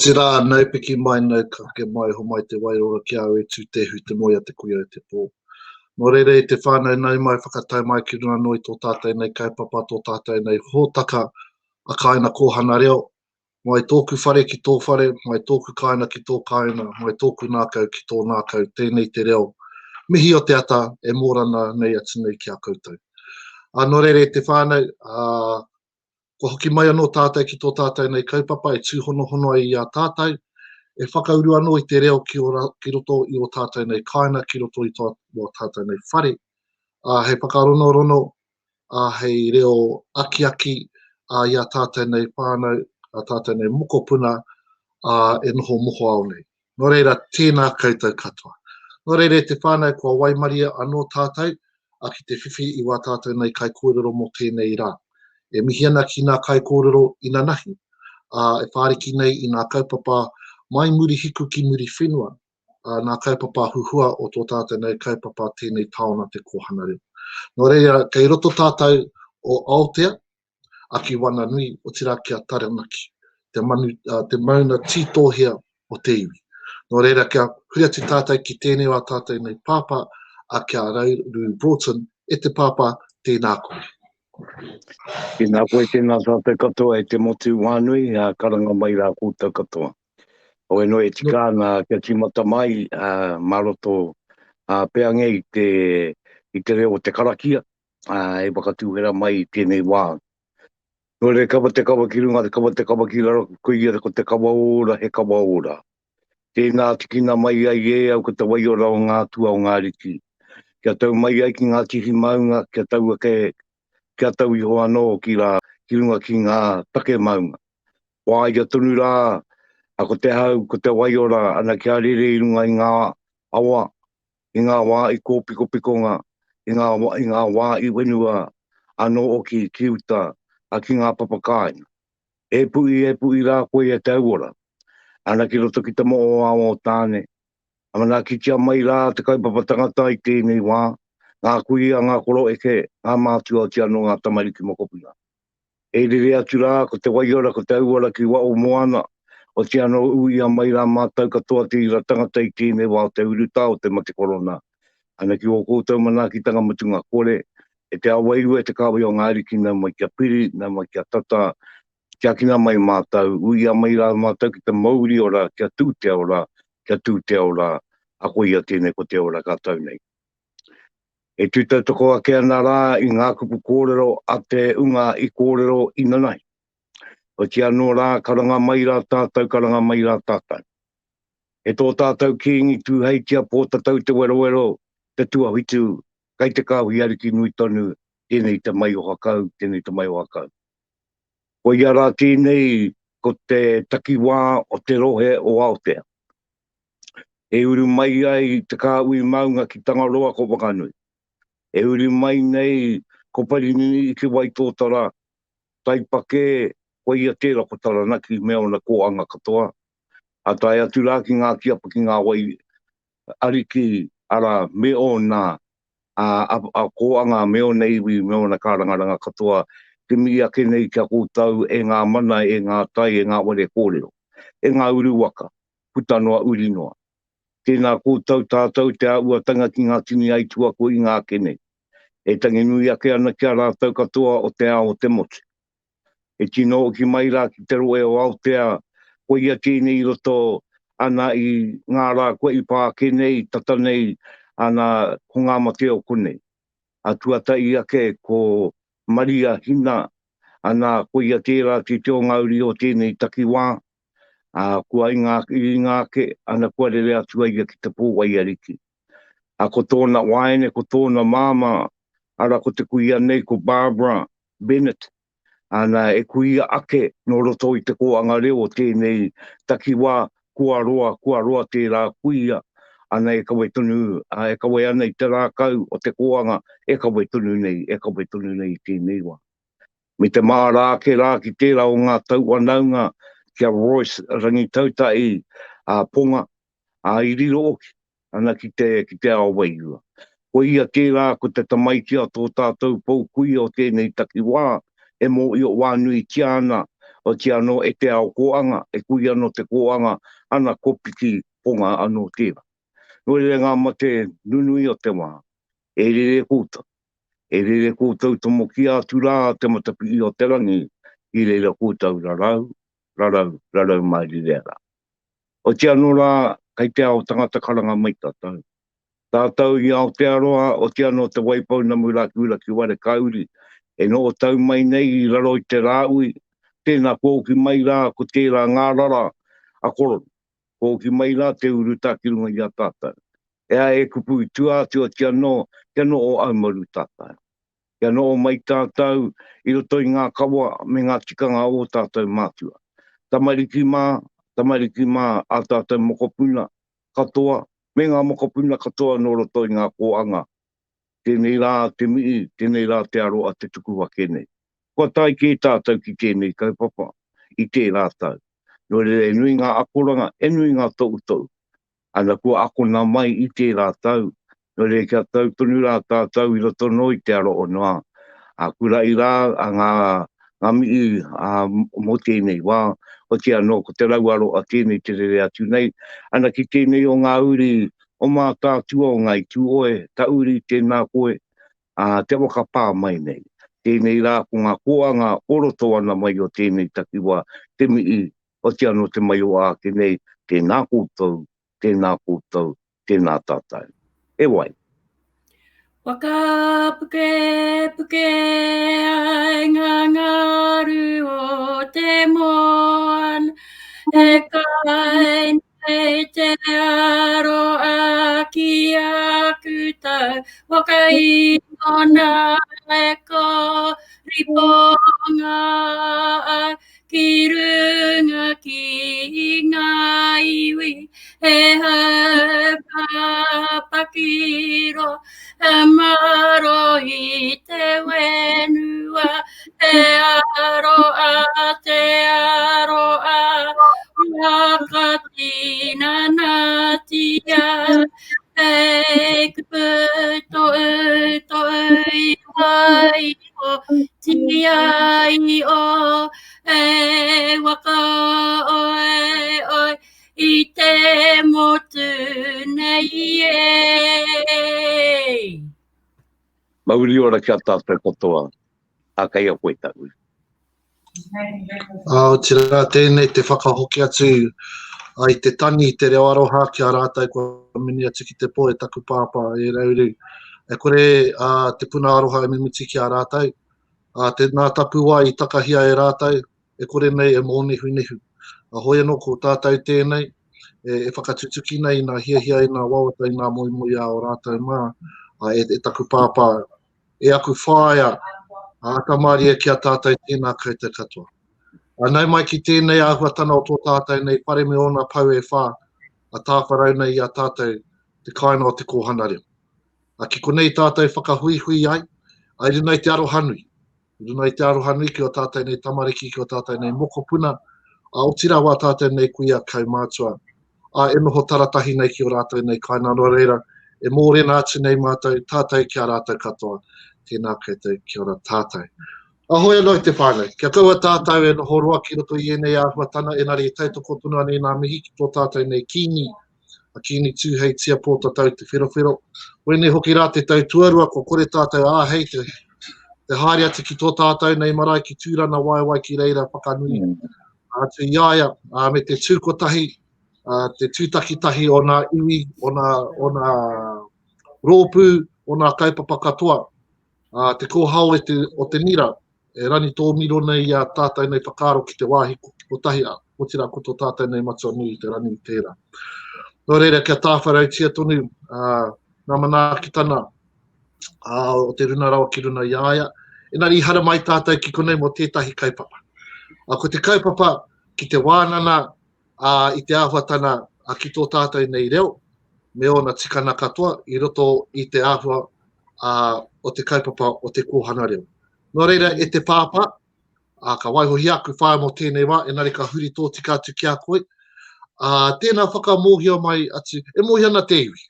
Otirā, nau piki mai, nau kake mai, homai te wairora ki a au e tū te hu te moe a te kuia i te pō. Nō reira e te whānau nau mai whakatau mai ki runga anō i tō tātou nei kaupapa, tō tātou nei hōtaka a Kāinga Kōhanga Reo, mai tōku whare ki tō whare, mai tōku kāinga ki tō kāinga, mai tōku nākau ki tō nākau, tēnei te reo mihi o te ata e mōrana nei atu nei ki a koutou. Ā, nō reira e te whānau, ā, Kua hoki mai anō tātou ki tō tātou nei kaupapa e tūhonohono ai i a tātou, e whakauru anō i te reo ki, ora, ki roto i ō tātou nei kāinga, ki roto i tō, ō tātou nei whare, ā, hei whakanorono, ā, hei reo akiaki ā, i a tātou nei whānau, ā tātou nei mokopuna, ā, e noho mohoao nei. Nō reira, tēnā koutou katoa. Nō reira e te whānau, kua waimarie anō tātou a ki te whiwhi i wā tātou nei kaikōrero mō tēnei rā. E mihi ana ki ngā kaikōrero inanahi, ā, e whāriki nei i ngā kaupapa mai Murihiku ki Muriwhenua, ā, ngā kaupapa huhua o tō tātou nei kaupapa tēnei taona te kōhanga reo. Nō reira, kei roto tātou o Aotea, a ki Wanganui, otirā ki a Taranaki, te, manu, te mauna tītōhea o te iwi. Nō reira, kia huri atu tātou ki tēnei o ā tātou nei pāpā, a kia Rauru Broughton, e te pāpā, tēnā koe. Tēnā koe, tēnā tātou katoa e te motu wānui, karanga mai rā koutou katoa. Hoi anō e tika ana kia tīmata mai mā roto peange i te, i te reo o te karakia, e whakatūhera mai i tēnei wā. Nō reira, kawa te kawa ki runga, kawa te kawa ki raro, ko ia ko te kawa ora, he kawa ora. Tēnā tikina mai ai e au ko te waiora o ngā atua o ngā ariki. Kia tau mai ai ki ngā tihi maunga, kia tau ake, kia tau iho anō ki rā, ki runga ki ngā take maunga. Whāia tonu rā, a ko te hau, ko te waiora, ana kia rere i runga i ngā awa, i ngā wā i kōpikopikonga, i ngā, i ngā wā i whenua anō oki ki uta, a ki ngā papa kāinga. E puʻi, e puʻi rā koe e te auora. Ana ki roto ki te moʻoao o Tāne. A manaakitia mai rā te kaupapa tangata i tēnei wā, ngā kuia, ngā koroeke, ngā mātua otirā anō ngā tamariki mokopuna. E rere atu rā ko te waiora, ko te auara ki wao moana, otirā anō uia mai rā mātou katoa te ira tangata i tēnei wā o te urutā o te mate korona. Ana ki ō koutou manaakitanga mutunga kore, e te awairua e te kāwai o ngā ariki nau mai kia piri, nau mai kia tata, tiakina mai mātou, uia mai rā mātou ki te mouri ora, kia tū te ora, kia tū te ora, a koia tēnei ko te ora ka tau nei. E tūtautoko ake ana rā i ngā kupu kōrero a te unga i kōrero inanahi. Oti anō rā, karanga mai rā tātou, karanga mai rā tātou. E tō tātou Kīngi Tūheitia Pōtatau Te Werowero, te tuawhitu, kai te kāhui ariki nui tonu, tēnei te maioha kau, tēnei te maioha kau. Koia rā tēnei ko te takiwā o te rohe o Aotea. E uru mai ai te kāhui maunga ki Tangaroa ko Whanganui. E uru mai nei ko Parinini ki Waitōtara, Taipakē, koia tērā ko Taranaki me ōna kōanga katoa. A tae atu rā ki ngā kiapa ki ngā wai ariki, arā, me ōna a kōanga me ōna iwi me ōna kārangaranga katoa, te mihi ake nei ki a koutou e ngā mana, e ngā tai, e ngā ware kōrero, e ngā uru waka. puta noa uri noa. Tēnā koutou tātou te āhuatanga ki ngā tini aituā ko inga ake nei. E tangi nui ake ana ki a rātou katoa o te ao o te motu. E tino hoki mai rā ki te rohe o Aotea, koia tēnei i roto ana i ngā rā kua i pā ake nei, tata nei, ana ko ngā mate o konei. A tuatahi ake ko Maria Hina, ana koia tērā te te o ngā uri o tēnei takiwā, ā, kua inga, inga ake, ana kua rere atu a ia ki te pō waiariki. Ā, ko tōna waeine, ko tōna māmā, arā, ko te kuia nei, ko Barbara Bennett, ana, e kuia ake nō roto i te kōanga reo o tēnei takiwā, kua roa, kua roa tērā kuia, ana e kawe tonu, ā, e kawe ana i te rākau o te kōanga, e kawe tonu nei, e kawe tonu nei i tēnei wā. Me te māra ake rā ki tērā o ngā tauwhanaunga ki a Royce Rangitauta'i a Ponga, ā, i riro oki ana ki te, ki te ao wairua. Ko ia tērā ko te tamaiti a tō tātou pou kuia o tēnei takiwā e mōhio wānuitia ana. Otiia anō e te ao kōanga, e kui anō te kōanga, ana ko piki ponga anō tērā. Nō reira ngā mate nunui o te wā, e rere koutou, e rere koutou tomokia atu rā te matapihi o te rangi, i reira koutou rarau, rarau, rarau mārire rā. Otiia anō rā, kei te ao tangata karanga mai tātou. Tātou i Aotearoa, otiia anō Te Waipounamu Rakiuraki Warekauri, e noho tau mai nei i raro i te rāui, tēnā kua hoki mai rā ko tērā ngārara a Korona. Kua hoki mai rā te urutā ki runga i a tātou. E ai e kupu i tua atu otiia anō, kia noho aumaru tātou. Kia noho mai tātou i roto i ngā kawa me ngā tikanga o ō tātou mātua. Tamariki mā, tamariki mā, ā tātou mokopuna katoa, me ngā mokopuna katoa nō roto i ngā kōanga. Tēnei rā te mihi, tēnei rā te aroa te tuku ake nei. Kua tae kē tātou ki tēnei kaupapa i tērā tau. Nō reira e nui ngā akoranga, e nui ngā tohutohu. Ana kua akona mai i tērā tau, nō reira kia tau tonu rā tātou i roto nō i te aro o noa. A kuraʻi rā a ngā, ngā mihi a, mō tēnei wā, otiia anō ko te rauaro a tēnei te rere atu nei, ana ki tēnei o ngā uri o Mātaatua o Ngāi Tūoe, ta uri tēnā koe, ā, te whakapā mai nei. Tēnei rā ko ngā kōanga o roto ana mai o tēnei takiwā, te mihi, oti anō te maioa ake nei, tēnā koutou, tēnā koutou, tēnā tātou. E wai. Whakapuke puke ai ngā ngaru o te moana, e kai nei te aroa ki aku tau, whakainona e ko riponga au, ki runga ki ngā iwi, he hau papakiro, he maro i te whenua, te aroa, te aroa, whakatinanatia, hei kupu tohu tohu i waiho, tia i o, e waka oe oe, i te motu nei e. Mauri ora ki a tātou katoa, a kei a koe taku. Ā, otirā tēnei te whakahoki atu i te tangi, i te reo aroha ki a rātou kua mene atu ki te pō e taku pāpā, e Rauru. E kore ā, te puna aroha e mimiti ki a rātou. Ā, te, nā tapuwae i takahia e rātou, e kore nei e mōnehunehu. Ā, hoi anō ko tātou tēnei, e, e whakatutuki nei i ngā hiahia, i ngā wawata, i ngā moemoeā o rātou mā, ā, e, e taku pāpā, E aku whaea, a Atamārie ki a tātou tēnā koutou katoa. A nau mai ki tēnei āhuatana o tō tātou nei whare me ōna pou e whā, a tāwharau nei i a tātou te kāinga o te kōhanga reo. A ki konei tātou whakahuihui ai, a i runga i te arohanui, I runga i te aroha nui ki o tātou nei tamariki, ki o tātou nei mokopuna, ā, otirā wā tātou nei kuia kaumātua, ā, e noho taratahi nei ki o rātou nei kāinga, nō reira, e mōrena atu nei mātou, tātou ki a rātou katoa, tēnā koutou, kia ora tātou. Ahoi anō te whānau, kia kaua tātou e noho roa ki roto i ēnei āhuatana, engari e tautoko tonu ana i ngā mihi ki tō tātou nei Kīngi, a Kīngi Tūheitia Pōtatau Te Wherowhero. Koinei hoki rā te tau tuarua kua kore tātou āhei te, te haere atu ki tō tātou nei marae ki Tūrana Waewae ki reira whakanui mm. atu i a ia, ā, me te tū kotahi, ā, te tūtakitahi o nā iwi, o nā, o nā rōpū, o nā kaupapa katoa, ā, te kōhao e te, o te nira, e rani tōmiro nei i a tātou nei whakaaro ki te wāhi kotahi, otirā ko tō tātou nei matua nui i te rangi tērā. Nō reira, kia tāwharautia tonu uh, ngā manaakitana uh, o te runa rawa ki runa i a ia. Engari i haramai tātou ki konei mō tētahi kaupapa. Uh, ko te kaupapa ki te wānana uh, i te āhuatana uh, ki tō tātou nei reo, me ōna tikana katoa i roto i te āhua uh, o te kaupapa o te kōhanga reo. Nō reira, e te pāpā, ā, ka waihohia aku whaea mō tēnei wā, engari ka huri tōtika atu ki a koe. Ā, tēnā whakamōhio mai atu, e mōhio ana te iwi,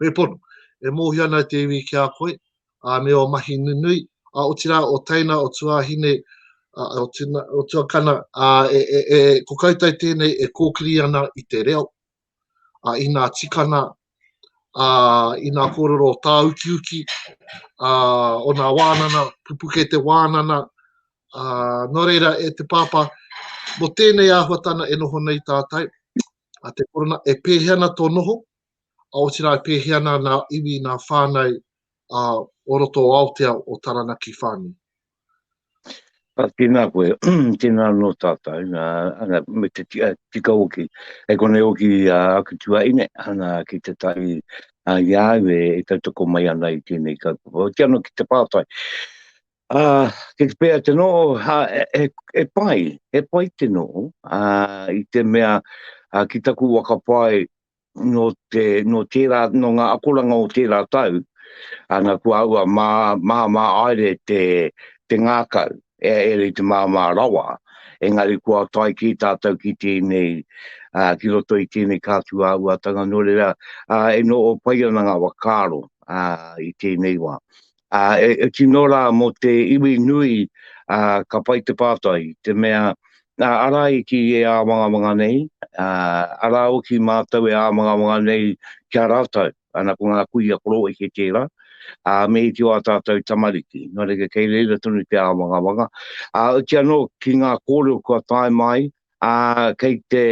me pono, e mōhio ana te iwi ki a koe, ā, me ō mahi nunui, ā, otirā o teina, o tuāhine, O, tuna, o tuakana, ā, e, e, e, ko koutou tēnei e kōkiri ana i te reo, ā, i nā tikana, ā, i nā kōrero tāukiuki, ā, o nā wānana, pupuke te wānana, ā, nō reira, e te pāpā, mō tēnei āhuatana e noho nei tātou, a te korona, e pēhea ana tō noho, a otirā e pēhea ana nā iwi, nā whānau, ā, o roto o Aotea, o Taranaki whānui? Ka tēnā koe, tēnā anō tātou, ana, me te tika hoki. Hei konei hoki aku tuaine, ana, ki te tahi i a au e tautoko mai ana i tēnei kaupapa. Oti anō ki te pātai. Uh, kei te pēa te noho, ha, e, e pai, e pai te noho, uh, i te mea uh, ki taku whakapae nō, te, nō, tērā, nō ngā akoranga o tērā tau, ana kua aua mā, māmā aere te, te ngākau, e, e te māmā rawa, engari kua tae ki tātou ki tēnei, uh, ki roto i tēnei kātu āhuatanga, nō reira, uh, e noho pai ana ngā whakaaro uh, i tēnei wā. Ā, e, e tino rā mō te iwi nui, ā, ka pai te pātai, te mea, ā, arā iti e āwangawanga nei, ā, arā hoki mātou e āwangawanga nei ki a rātou, ana ko ngā kuia koroeke tērā, ā, me iti o ā tātou tamariki, nō reira kei reira tonu te āwangawanga. Ā, oti anō ki ngā kōrero kua tae mai, ā, kei te,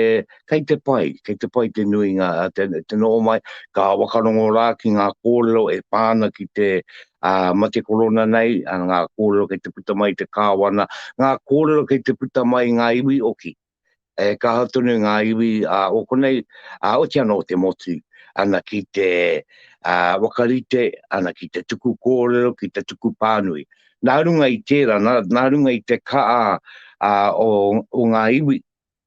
kei te pai, kei te pai te nuinga, te, te noho mai, ka whakarongo rā ki ngā kōrero e pā ana ki te ā, mate korona nei, ā, ngā kōrero kei te puta mai i te kāwana, ngā kōrero kei te puta mai i ngā iwi oki. E kaha tonu ngā iwi ā, o konei, ā, oti anō te motu, ana ki te ā, whakarite, ana ki te tuku kōrero, ki te tuku pānui. Nā runga i tērā, nā, nā runga i te kaa a, o, o ngā iwi,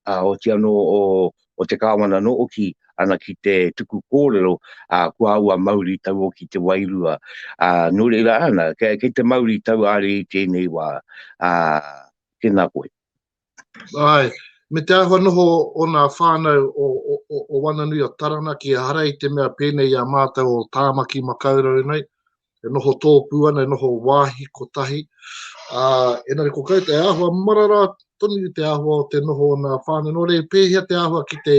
a, oti anō o, o te kāwana anō hoki, ana ki te tuku kōrero, a, kua aua mauri tau hoki te wairua. A, nō reira, ana, kei, kei te mauri tau are i tēnei wā. A, tēnā koe. Ai, me te āhua noho o nā whānau o, o, o, o Wananui o Taranaki, ehara i te mea pēnei i a mātou o Tāmaki Makaurau nei, e noho tōpū ana, e noho wāhi kotahi. Ā, engari ko koutou, e āhua marara tonu te āhua o te noho o nā whānau. Nō reira, pēhea te āhua ki te,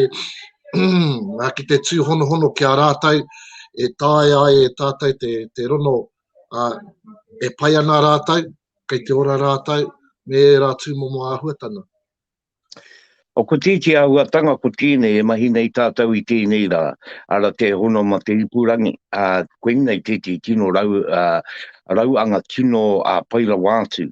ki te tūhonohono ki a rātou, e taea ai e tātou te, te rono, ā, e pai ana rātou, kei te ora rātou, me ērā tūmomo āhuatanga. O ko tēti āhuatanga ko tēnei e mahi nei tātou i tēnei rā, ara te hono ma te ipurangi, ā, koinei tēti tino rau, ā, rauanga tino ā, pai rawa atu.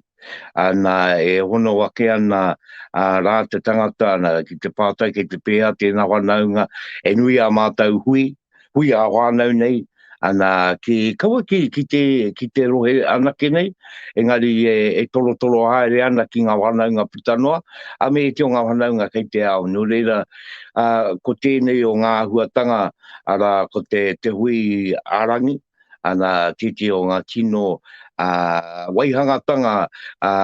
Ana, e hono ake ana ā, rā te tangata ana, ki te pātai kei te pēhea tēnā whanaunga, e nui ā mātou hui, hui ā-whānau nei, ana, ki, kaua ki, ki te, ki te rohe anake nei, engari e, e torotoro haere ana ki ngā whanaunga puta noa, a me iti o ngā whanaunga kei te ao. Nō reira, ā, ko tēnei o ngā āhuatanga, arā, ko te, te hui ā-rangi, ana, tētehi o ngā tino, ā, waihangatanga, ā,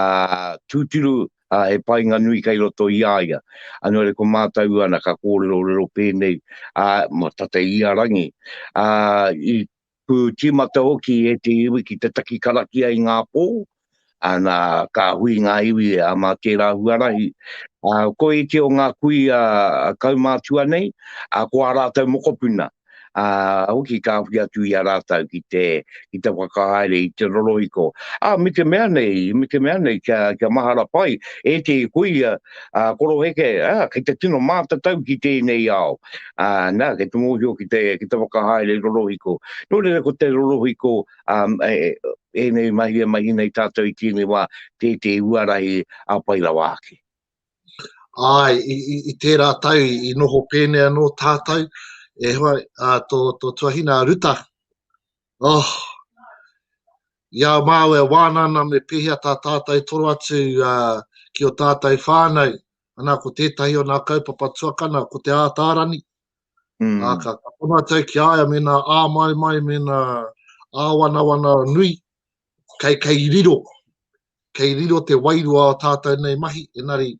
tūturu, ā, he painga nui kei roto i a ia. Anō re ko mātou ana ka kōrerorero pēnei, ā, mō tata i ia rangi. Ā, i tīmata hoki e te iwi ki te taki karakia i ngā pō, ana, ka hui ngā iwi ā, mā tērā huarahi. Ā, ko iti o ngā kuia kaumātua nei, ā, ko ā rātou mokopuna. ā, hoki ka awhi atu i a rātou ki te, ki te whakahaere i te rorohiko. Ā, me te mea nei, me te mea nei, kia, kia mahara pai, ētehi kuia, ā, koroheke, ā, kei te tino mātatau ki tēnei ao, ā, nā, kei te mōhio ki te, ki te whakahaere rorohiko. Nō reira ko te rorohiko, ā, e, ēnei mahi e mahi nei tātou i tēnei wā, tētehi huarahi ā pai rawa ake. Āe, i, i, i tērā tau i noho pēnei anō tātou, e hoa, a, tō, tō tuahina a Ruta. Oh, i a māua e wāna ana me pēhea tā tātou toro atu uh, ki o tātou whānau, ana ko tētahi o nā kaupapa tuakana, ko te ātārani. Mm. Ā, ka, ka tono atu ki a ia me nā āmaimai, me nā āwanawana nui, kei, kei riro, kei riro te wairua o tātou nei mahi, engari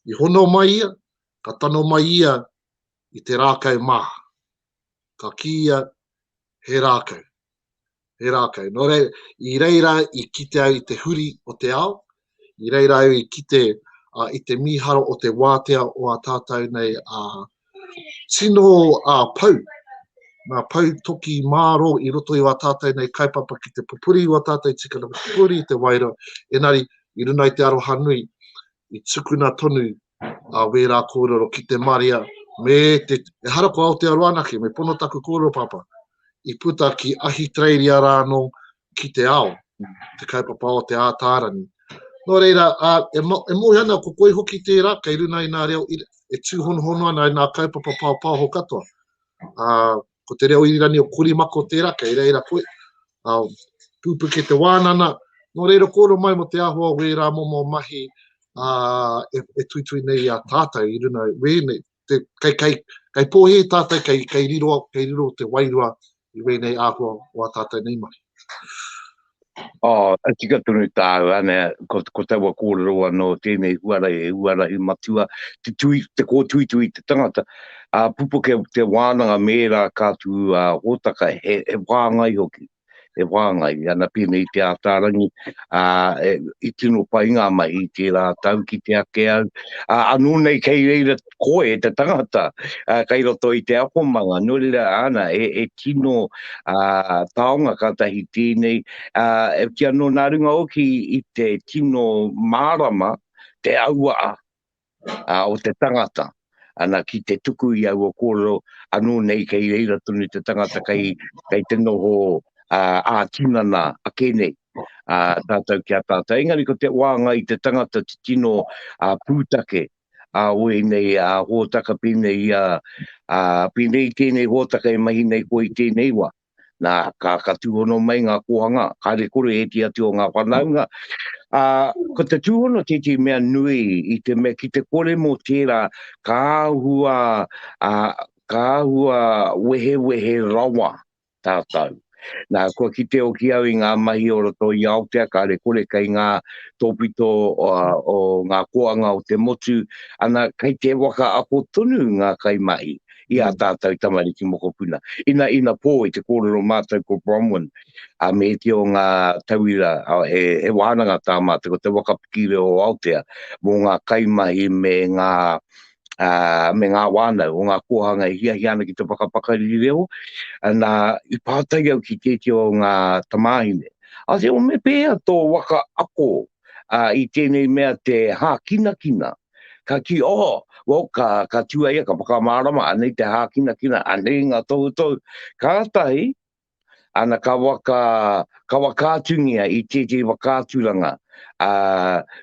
i hono mai ia, ka tano mai ia i te rākau mā. Ka kīia he rākau. He rākau. Nō reira, i reira i kite au i te huri o te ao, I reira au i kite i te mīharo o te wātea o ā tātou nei tino pou, ngā pou toki mārō i roto i wā tātou nei kaupapa ki te pupuri i wā tātou tikanga, pupuri i te wairua, engari i runga i te aroha nui, i tukuna tonu a wērā kōrero ki te marea me te, ehara ko Aotearoa anake, me pono taku kōrero Pāpā, i puta ki Ahitereiria rā anō ki te ao, te kaupapa o Te Ātaarangi. Nō reira, ā, e, e mōhio ana ko koe hoki tērā, kei runa i nā reo, e tūhonohono ana i nā kaupapa paopaoho katoa. Ā, ko te reo irirangi o Korimako tērā, kei reira koe, ā, pūpuke te wānana. Nō reira, kōrero mai mō te āhua o wērā momo mahi ā, e, e tuitui nei i a tātou i runa wēnei, te, kei, kei, kei pōhē tātou, kei, kei, riro, kei riro te wairua i wēnei āhua o a tātou nei mahi. Oh, e tika tonu tāu, ane, ko, ko taua kōrero anō tēnei huarahi, he huarahi matua, te, tui, te kōtuitui te tangata, a pupuke te wānanga me ērā kātū a hōtaka, he, he whāngai hoki, he whāngai, ana pēnei i te Ātaarangi, ā, e, i tino pai ngā mahi i tērā tau ki te ake au, ā, anō nei kei reira koe te tangata, ā, kei roto i te akomanga, nō reira, ana, e, e tino, ā, taonga kātahi tēnei, ā, e ki anō nā runga hoki i te tino mārama, te auaa, ā, o te tangata, ana, ki te tuku i aua kōrero, anō nei kei reira tonu te tangata kei, kei te noho, ā, ā-tinana ake nei, ā, tātou ki a tātou. Engari ko te wāngai i te tangata te tino, ā, pūtake, ā, o ēnei, ā, hōtaka pēnei i a, ā, pēnei i tēnei hōtaka e mahi nei koe i tēnei wā. Nā, ka, ka tūhono mai ngā kōhanga, kāre kore ēti atu o ngā whanaunga. Ā, ko te tūhono tētehi mea nui i te mea ki te kore mō tērā, ka āhua, ā, ka āhua wehewehe rawa tātou. Nā, kua kite hoki au i ngā mahi o roto i Aotea, kāre kore kei ngā tōpito o, o ngā koanga o te motu, ana, kei te waka ako tonu ngā kaimahi i ā tātou tamariki mokopuna. Ina, ina pō i te kōrero mātou ko Bronwyn, a me ētehi o ngā tauira, a, he, he wānanga tā mātou, ko te Waka Piki Reo o Aotea, mō ngā kaimahi me ngā, ā, me ngā whānau o ngā kōhanga e hiahia ana ki te whakapakari reo, nā, i pātai au ki tētehi o ngā tamāhine, I said, well, me pēhea tō waka ako ā, i tēnei mea te hākinakina? Ka kī, oh, well, ka, ka tū a ia, ka whakamārama, anei te hākinakina, anei ngā tohutohu. Kātahi, ana ka waka, ka whakaatungia i tētehi whakaaturanga, ā,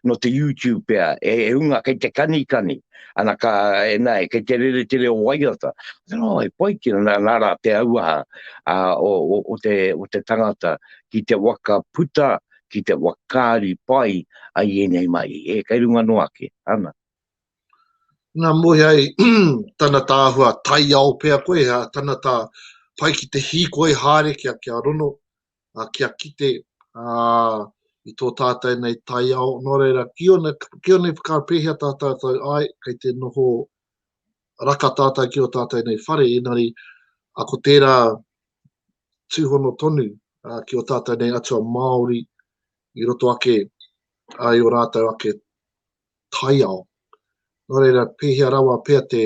nō te YouTube pea, e, e hunga kei te kanikani, ana ka, e nā, kei te rere te reo waiata. No, e pai ki nā, nā rā te auaha ā, o, o, o, te, o te tangata ki te waka puta, ki te wakaari pai ai ēnei mahi. E, kei runga noa ake, ana. Nā moe ai tana tāhua taiao pea koe, tana tā pai ki te hīkoi haere kia, kia rono, kia kite ā, i tō tātou nei taiao. Nō reira, ki ona, ki ona whakaaro pēhea tā tātou ai, kei te noho raka tātou ki o tātou nei whare, engari a, ko tērā tūhono tonu a, ki o tātou nei atua Māori i roto ake a, i o rātou ake taiao. Nō reira, pēhea rawa pea te,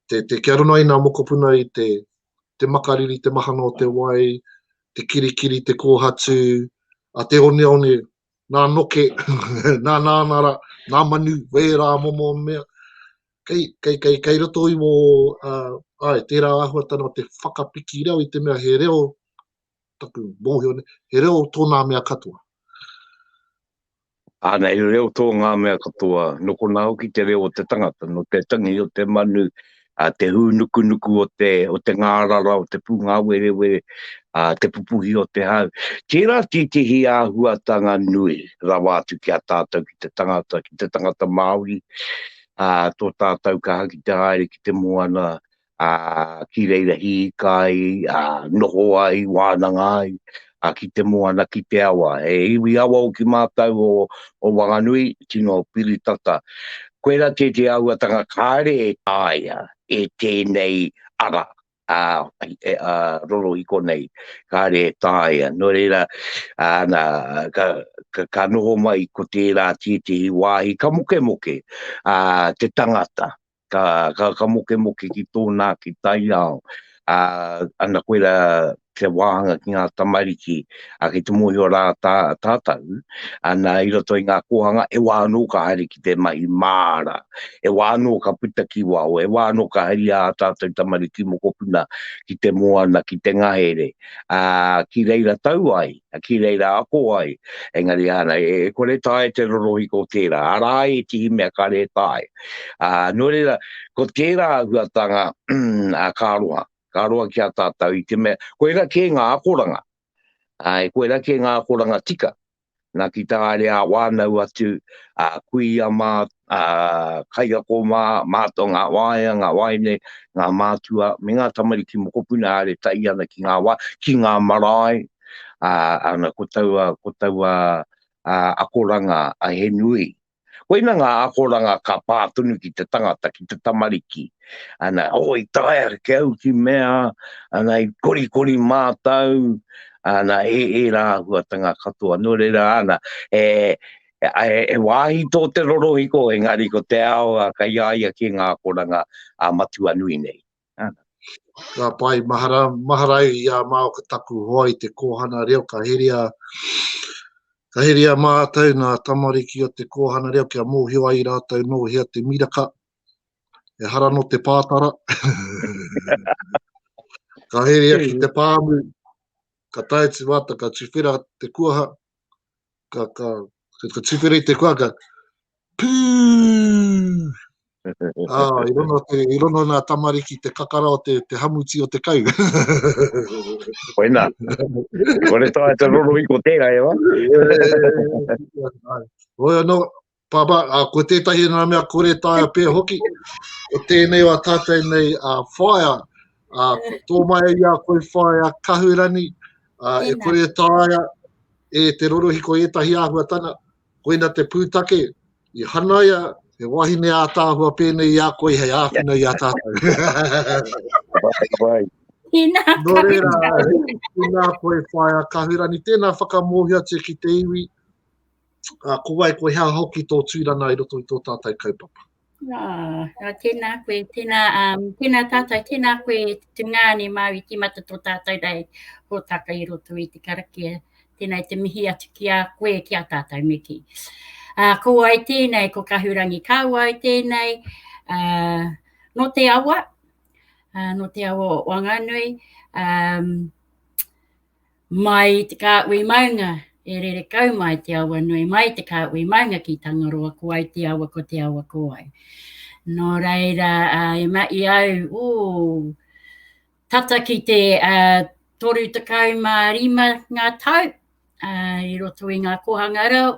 te, te kia rono ai nā mokopuna i te, te makariri, te mahana o te wai, te kirikiri, te kōhatu, a te oneone, nā noke, nā nānara, nā manu, wērā momo mea. Kei, kei, kei, kei roto i wō, uh, ai, tērā āhuatanga o te whakapiki reo i te mea he reo, taku mōhio nei, he reo tōnā mea katoa. Āna, he reo tō ngā mea katoa, nō konā hoki te reo o te tangata, nō te tangi o te manu, ā, te hūnukunuku o te, o te ngārara, o te pūngāwerewere, ā, te pupuhi o te hau. Tērā tētehi āhuatanga nui rawa atu ki a tātou, ki te tangata, ki te tangata Māori, ā, tō tātou kaha ki te haere ki te moana, ā, ki reira hīka ai, ā, noho ai, wānanga ai, ā, ki te moana, ki te awa. He iwi awa hoki mātou o, o Wanganui, tino piri tata. Koirā tētehi āhuatanga kāre e taea e tēnei ara. ā, e, ā, rorohiko nei, kāre e taea. Nō reira, āna, ka, ka, ka noho mai ko tērā tētehi wāhi ka mokemoke ā, te tangata, ka, ka, ka mokemoke ki tōna ake taiao, ā, ana koirā te wāhanga ki ngā tamariki, ā, kei te mōhio rā tā, tātou, ana i roto i ngā kōhanga, e wā anō ka haere ki te mahi māra, e wā anō ka puta ki waho, e wā anō ka haria ā tātou tamariki mokopuna ki te moana, ki te ngahere, ā, ki reira tau ai, ki reira ako ai, engari ana, e, e kore taea te rorohiko tērā, arā ētehi mea kāre e taea. Ā, nō reira, ko tērā āhuatanga, ā, ka aroha, ka roa ki a tātou i te mea, koira kē ngā akoranga, āe, koira kē ngā akoranga tika, nā ki tā haere ā wānau atu, ā kuia mā, ā kaiako mā, mātou ngā waea, ngā waeine, ngā mātua, me ngā tamariki mokopuna haere tahi ana ki ngā wā, ki ngā marae, ā, ana ko taua, ko taua ā, akoranga a he nui. Koina ngā akoranga ka pā tonu ki te tangata, ki te tamariki. Ana, oh, i taea ke au ki mea, ana, i korikori mātau, ana, e, e rā āhuatanga katoa. Nō reira, ana, e, e, e wāhi tō te rorohiko, engari ko te ao, a, kei a ia ki ngā akoranga a matua nui nei. Ana. Ka pai, mahara, mahara i a māo ko taku hoa i te kōhana reo, ka heria, ka heria mātou ngā tamariki o te kōhana reo kia mōhio ai rātou nō hea te miraka, ehara nō te pātara. ka heria ki te pāmu, ka tae atu mātou, ka tuwhera te kuaha, ka, ka, ka, ka tuwhera i te kuaha, ka pū! Ah, i rono, te, i rono nā tamariki te kakara o te, te hamuti o te kau. Koina. Kore tae te roro i ko tērā, e wa? Hoi anō, Pāpā, a, ko tētahi nā mea kore taea pē hoki, ko tēnei o a tātou nei a whaea, a, tō mai i a koe whaea Kahurani, a, e kore taea e te rorohiko ētahi āhuatanga, Koina te pūtake, i hanaia he wahine ātaahua pēnei i a koe hei āwhina i a tātou. Pai, pai. Tēnā Nō reira, tēnā koe whaea Kahurani, tēnā whakamōhio atu ki te iwi, uh, ko wai, ko hea hoki tō tūranga i roto i tō tātou kaupapa. Ah, ah, tēnā koe, tēnā, um, tēnā tātou, tēnā koe tungāne Māui tīmata tō tātou nei hōtaka i roto i te karakia. Tēnā i te mihi atu ki a koe, ki a tātou me kī. Uh, ko wai tēnei, ko Kahurangi Kāwai tēnei, uh, nō te awa, uh, nō te awa o Wanganui, um, Mai te kāhui maunga, e rere kau mai te awa nui, mai te kāhui maunga ki Tangaroa, ko ai te awa, ko te awa ko ai. Nō reira, uh, e mahi au, ooh, tata ki te uh, 35 ngā tau uh, i roto i ngā kōhanga reo.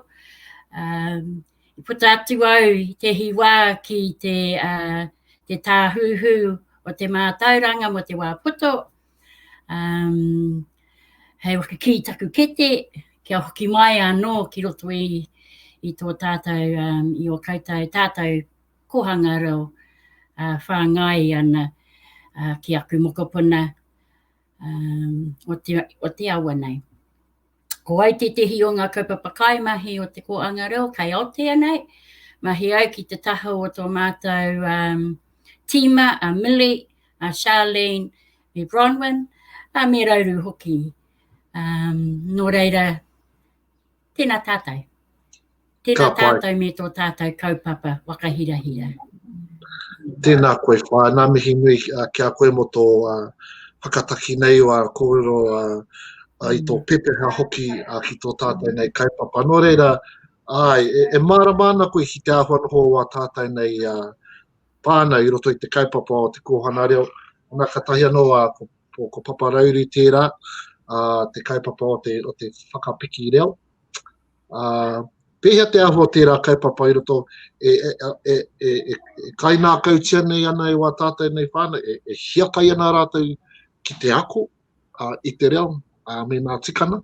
Um, i puta atu au i te hiwā ki te, uh, te tāhuhu o te mātauranga mo te wā poto, Um, hei whakakī taku kete, kia hoki mai anō ki roto i, i tō tātou, um, i o koutou tātou kōhanga reo uh, whāngai ana uh, ki aku mokopuna um, o, te, o te awa nei. Ko au tētehi o ngā kaupapa kaimahi o te kōanga reo kei Aotea nei. Mahi au ki te taha o tō mātou um, tīma, a Millie, a Charlene, me Bronwyn, a me Rauru hoki. Um, nō reira, tēnā tātou. Tēnā tātou me tō tātou kaupapa whakahirahira. Tēnā koe whaea, nā mihi nui ki a koe mō tō uh, whakataki nei o a kōrero uh, uh, i tō mm. pepeha hoki uh, ki tō tātou nei kaupapa. Nō reira, ai, e, e mārama ana koe ki te āhua noho o a tātou nei uh, whānau i roto i te kaupapa o te kōhanga reo. Ana ka tahi anō a, ko, ko, ko Papa Rauru tērā, uh, te kaupapa o te, o te whakapiki reo. Uh, pēhea te āhua o tērā kaupapa i roto e, e, e, e, e, e kainākautia nei ana e wā tātou nei whānau, e, e hiakai ana rātou ki te ako uh, i te reo uh, me ngā tikanga?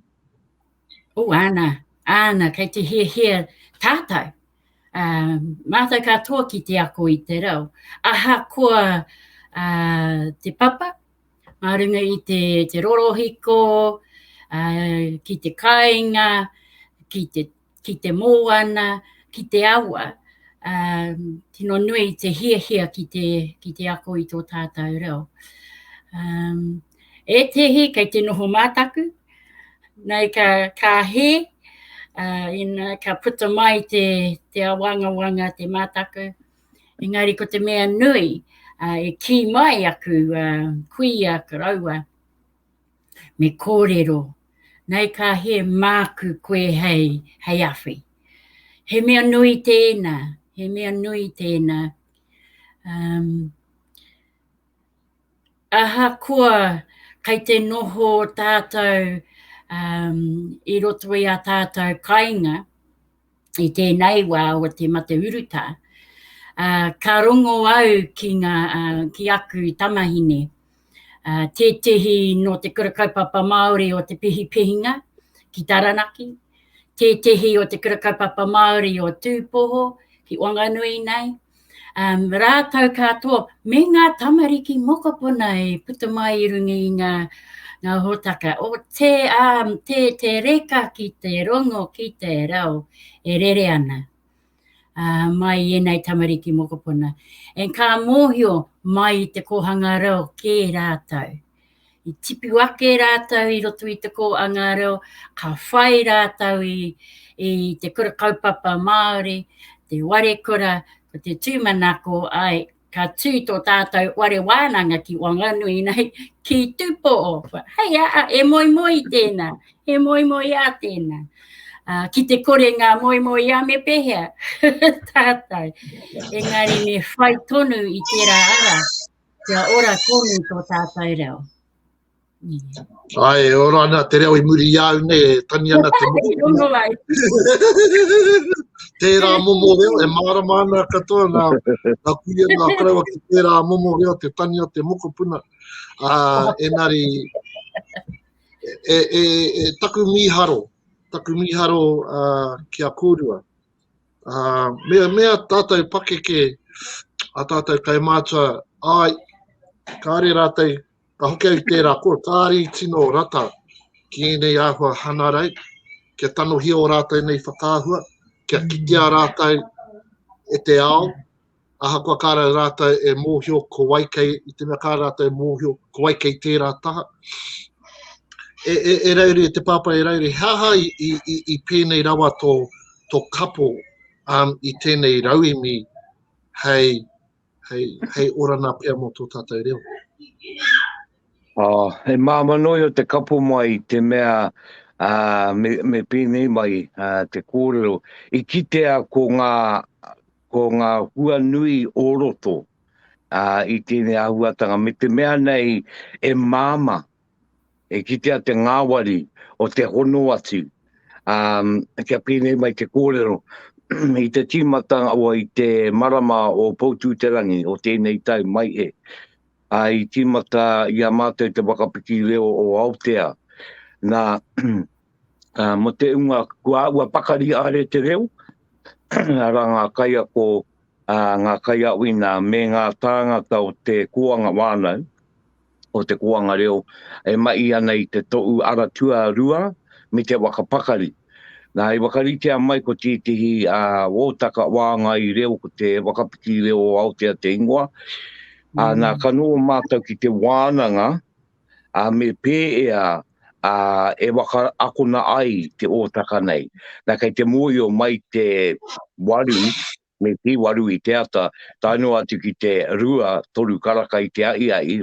Oh, āna, āna, kei te hiahia tātou. Uh, mātou katoa ki te ako i te reo. Ahakoa uh, te papa, mā runga i te, te rorohiko, ki te kāinga, ki te, ki te mōana, ki te awa, um, tino nui te hiahia ki te, ki te ako i tō tātou reo. Um, ētehi kei te noho mātaku, nei ka, ka hē, uh, ina, ka puta mai te, te awangawanga, te mātaku. Engari ko te mea nui, uh, e kī mai aku uh, kuia koroua, me kōrero, nei ka hē māku koe hei, hei awhi. He mea nui tēnā, he mea nui tēnā. Um, ahakoa kei te noho tātou um, i roto i a tātou kainga, i tēnei wā o te mate urutā, uh, ka rongo au ki, ngā, uh, ki aku tamahine, uh, tētehi nō te kura kaupapa Māori o te Pihipihinga ki Taranaki, tētehi o te kura kaupapa Māori o Tūpoho ki Wanganui nei, um, rātou katoa, me ngā tamariki mokopuna e puta mai i runga i ngā, ngā hōtaka. O te, um, te, te reka ki te rongo, ki te reo e rere ana uh, mai i ēnei tamariki mokopuna. And ka mōhio mai i te kōhanga reo kē rātou. I tipu ake rātou i roto i te kōhanga reo, ka whai rātou i, i te kura kaupapa Māori, te warekura, ko te tūmanako, ai, ka tū tō tātou ware wānanga ki Wanganui nei, ki Tupoo. Hei a, e moemoe tēnā, e moemoe a tēnā. Uh, ki te kore ngā moemoe a me pēhea tātou. Engari me whai tonu i tērā ara, kia ora tonu tō tātou reo. Ai, e ora ana te reo i muri i a au nei, e tani ana te mokopuna. Tērā momo reo, e mārama ana katoa ngā, ngā kuia, ngā koroua ki tērā momo reo, te tani o te mokopuna. Uh, enari, e, e, e, taku mīharo, taku mīharo uh, ki a kōrua. Uh, mea, mea tātou pakeke, a tātou kaumātua, ai, kāre rātou Ka hoki au i tērā kua kāre i tino rata ki ēnei āhua hanarau, kia tanohia ō rātou nei whakaahua, kia kitea rātou e te ao, ahakoa kāre rātou e mōhio ko wai kei, i te mea kāre rātou e mōhio ko wai kei tērā taha. E, e, e Rauri, e te pāpā e Rauri, he aha i, i, i, i pēnei rawa tō, tō kapo um, i tēnei rauemi hei hei, hei orana pea mō tō tātou reo. Oh, e māma noa o te kapo mai i te mea uh, me, me pēnei mai uh, te kōrero. I kitea ko ngā, ko ngā hua nui o roto uh, i tēnei āhuatanga me te mea nei e māma E kitea te ngāwari o te hono atu, ā, kia pēnei mai te kōrero, i te tīmatanga o i te marama o Poutū-te-rangi o tēnei tau mai e, ā, i tīmata i a mātou te whakapiki reo o Aotea, nā, ā, mō te unga kua āhua pakari haere te reo, arā ngā kaiako, ā, ngā kaiawina me ngā tāngata o te kōanga whānau, o te kōanga reo e mahi ana i te toʻu ara tuarua me te waka pakari. Nā, i whakaritea mai ko tētehi ōtaka wāngai reo ko te Whakapiki Reo o Aotea te ingoa. Mm. Nā, ka noho mātou ki te wānanga a, me pēea a, e waka akona ai te ōtaka nei. Nā, kei te mōhio mai te waru me tīwaru i te ata, tae noa atu ki te rua, toru karaka i te ahiahi,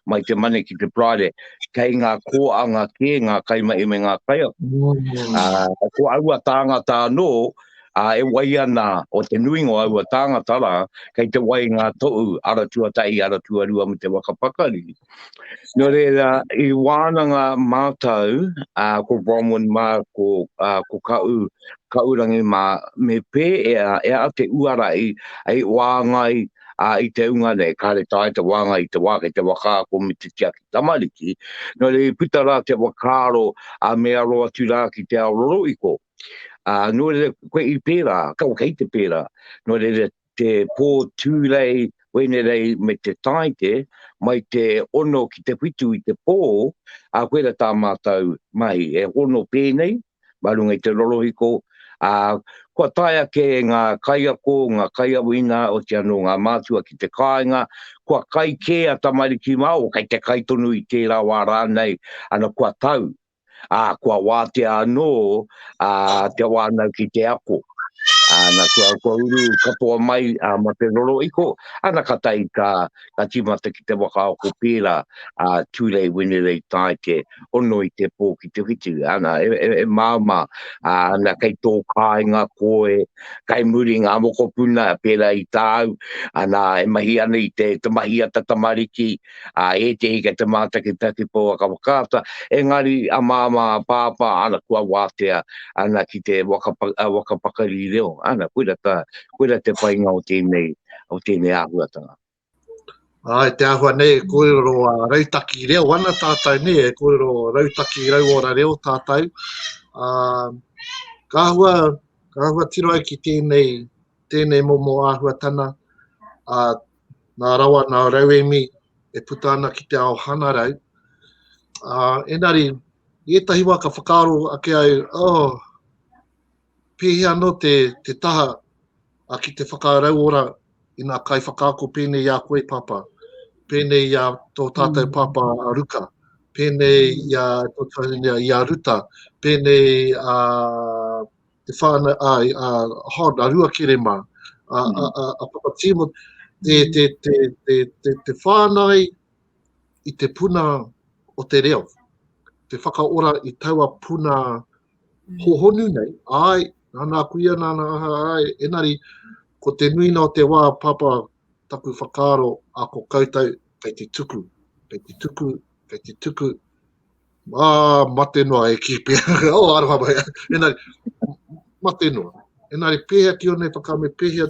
mai te Mane ki te Paraire, kei ngā kōanga kē ngā kaimahi me ngā kaiako. Mm. Uh, ko aua tāngata anō, uh, e wai ana, o te nuinga o aua tāngata rā, kei te wai ngā tohu, ara tuatahi, ara tuarua me te waka pakari. Nō reira, i wānanga mātou, ā, ko Bronwyn mā, ko, ā, ko Ka'u, Ka'urangi mā, me pēea e a te uara i, hei wāngai, ā, i te unga nei, kāre taea te wāngai i te wā kei te whakaako me te tiaki tamariki. Nō reira, i puta rā te whakaaro, ā, me aro atu rā ki te ao roroiko. Ā, nō reira, koe i pērā, kau kei te pērā. Nō reira, te pō Tūrei, Wenerei me te Tāite, mai te ono ki te whitu i te pō, ā, koira tā mātou mahi, he hono pēnei, mā runga i te rorohiko, ā, kua tae ake ngā kaiako, ngā kaiawina, oti anō ngā mātua ki te kāinga, kua kai kē a tamariki mā, o kei te kai tonu i tērā wā rānei, ana kua tau, ā, kua wātea anō ā, te whānau ki te ako. Ana, kua, kua uru katoa mai ā, ma te rorohiko, ana ka tahi ka, ka tīmata ki te whakaako pērā, ā, Tūrei, Wenerei, Tāite, ono i te pō ki te whitu, ana, e, e, e māmā, ā, ana, kei tō kāinga koe, kei muri ngā mokopuna, pērā i tāu, ana, e mahi ana i te, te mahi a ta tamariki, ā, ētehi kei te mātakitaki pouaka whakaata, engari a māmā, a pāpā, ana, kua wātea, ana, ki te waka, waka pakari reo, ana, koira tā, koira te painga o tēnei, o tēnei āhuatanga. Āe, te āhua nei e kōrero a rautaki reo ana tātou nei, e kōrero rautaki rauora reo tātou. Ā, ka āhua, ka āhua tiro au ki tēnei, tēnei momo āhuatana, ā, nā rawa, nā rauemi e puta ana ki te ao hanarau. Ā, engari, i ētahi wā ka whakaaro ake au, oh, pēhea anō te, te taha a ki te whakarauora i ngā kaiwhakaako pēnei i a koe, Pāpā, pēnei i a tō tātou mm. Pāpā a Ruka, pēnei i a, tō tātou, i a Ruta, pēnei a te whānau, a, a Hod, a Ruakere mā, a, a, mm. a, a Papa Tīmo, te, te, te, te, te, te whānai i te puna o te reo, te whakaora i taua puna mm. hohonu nei, ai, nā nā kuia, nā nā aha, ai, enari, ko te nuina o te wā, papa, taku whakaaro, a ko koutou, kei te tuku, kei te tuku, kei te tuku, ā, mate noa e kī pea, oh, aroha mai, enari, mate noa. Enari, pēhea ki onei whakame, pēhea,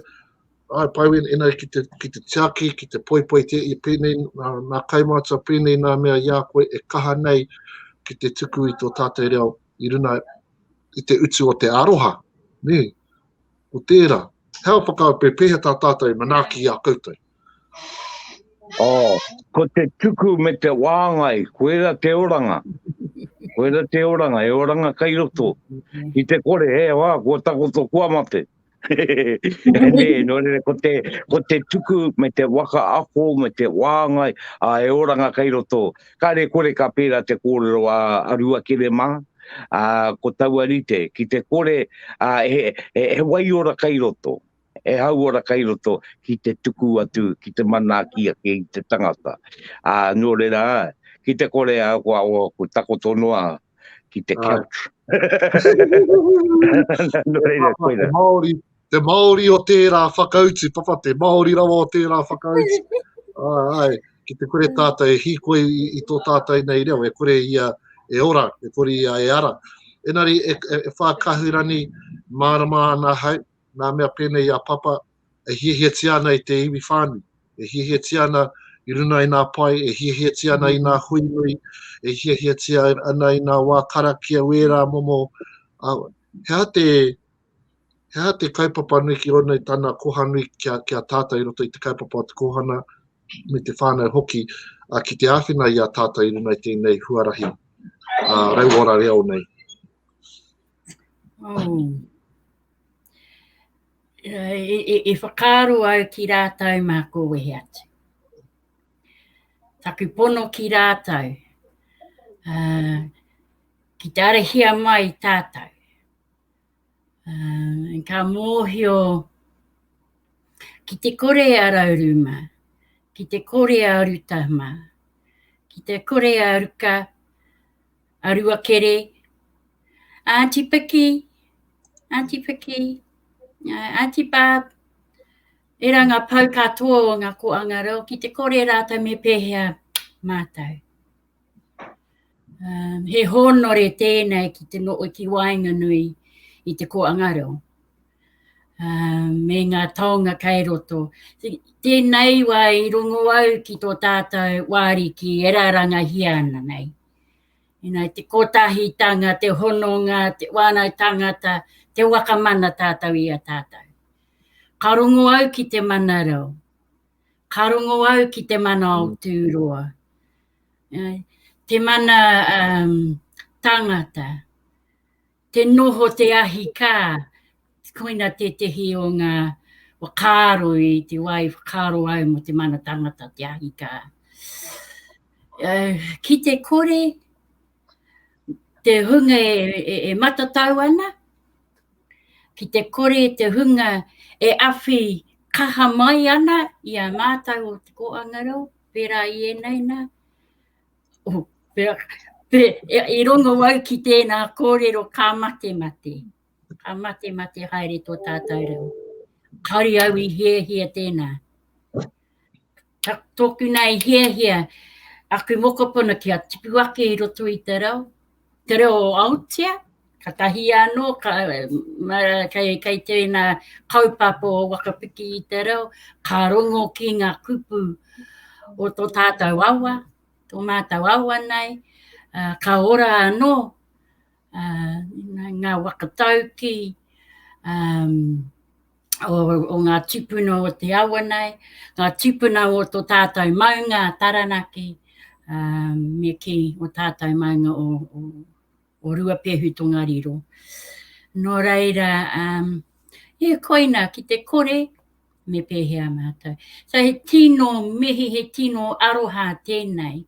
ai, pai win, enari ki te, ki te tiaki, ki te poipoi te, i pēnei, nā, nā kaimātua pēnei nā mea i a koe e kaha nei ki te tuku i tō tātou reo i runa i te utu o te aroha, nē, ko tērā. He aha whakaaro pē, pēhea tā tātou e manaaki i a koutou? Oh, ko te tuku me te wāngai, koira te oranga. Koira te oranga, e oranga kai roto. Ki te kore, he wā, kua takoto, kua mate. Nē, nō reira, ko te, ko te tuku me te waka ako me te wāngai, a e oranga kai roto. Kāre kore ka pērā te kōrero a, a Ruakere mā, a, ko taua rite, ki te kore, a, he, he, he waiora kai roto, he hauora kai roto ki te tuku atu, ki te manaaki ake i te tangata. A, nō reira, ki te kore, a, kua, kua takoto noa, ki te couch. Nō reira, koira. Te Māori, te Māori o tērā whakautu, papa, te Māori rawa o tērā whakautu. Ai, ai, ki te kore tātou e hīkoi i, i tō tātou nei reo, e kore ia e ora, e kore ia e ara. Engari, e, e, e whākahurani mārama ana hau, nā mea pēnei i a Papa, e hiahiatia ana i te iwi whānui, e hiahiatia ana i runa i ngā pae, e hiahiatia ana i ngā hui nui, e hiahiatia ana i ngā wā karakia wērā momo. Uh, he aha te, he aha te kaupapa nui ki rona i tana koha nui ki a, ki a tātou i roto i te kaupapa o te kōhana me te whānau hoki, uh, ki te āwhina i a tātou i runa i tēnei huarahi uh, rauora reo nei. Oh. I, i, i whakaaro au ki rātou mā ko wehe atu. Taku pono ki rātou, uh, ki te arahia mai tātou. Uh, ka mōhio ki te kore a Rauru mā, ki te kore a Ruta mā, ki te kore a Ruka, a Ruakere, Aunty Piki, Aunty Piki, Aunty Barb, era ngā pou katoa o ngā koanga reo, ki te kore rātou me pēhea mātou. Um, he hōnore tēnei ki te noho ki waenganui i te koanga reo. Um, me ngā taonga kei roto. Tēnei wā i rongo au ki tō tātou wāriki e rārangahia ana nei. Ina, te kotahitanga, te hononga, te whānau tangata, te waka mana tātou i a tātou. Ka rongo au ki te mana reo. Ka rongo au ki te mana o mm. Tūroa. Te mana um, tangata, te noho te ahi kā, koina tētehi o ngā whakaaro i te wā i whakaaro au mō te mana tangata, te ahi kā. Ki te kore, te hunga e, e, e matatau ana, ki te kore te hunga e awhi kaha mai ana i a mātou o te kōanga reo, pērā i ēnei nā, oh, pē, pē, i rongo au ki tēnā kōrero ka matemate. Ka matemate haere tō tātou reo. Kāore au i hiahia tēnā. Ka tōku nei hiahia aku mokopuna kia tipu ake i roto i te reo, te reo o Aotea, katahi anō ka, ma, kei, kei tēnā kaupapa o Wakapiki i te reo, ka rongo ki ngā kupu o tō tātou awa, tō mātou awa nei, uh, ka ora anō uh, ngā waka tauki, um, o, o ngā tūpuna o te awa nei, ngā tūpuna o tō tātou maunga Taranaki, um, me kī o tātou maunga o, o, o Ruapehu Tongariro. Nō reira, um, e koina ki te kore, me pēhea mātou. So he tino mihi, he tino aroha tēnei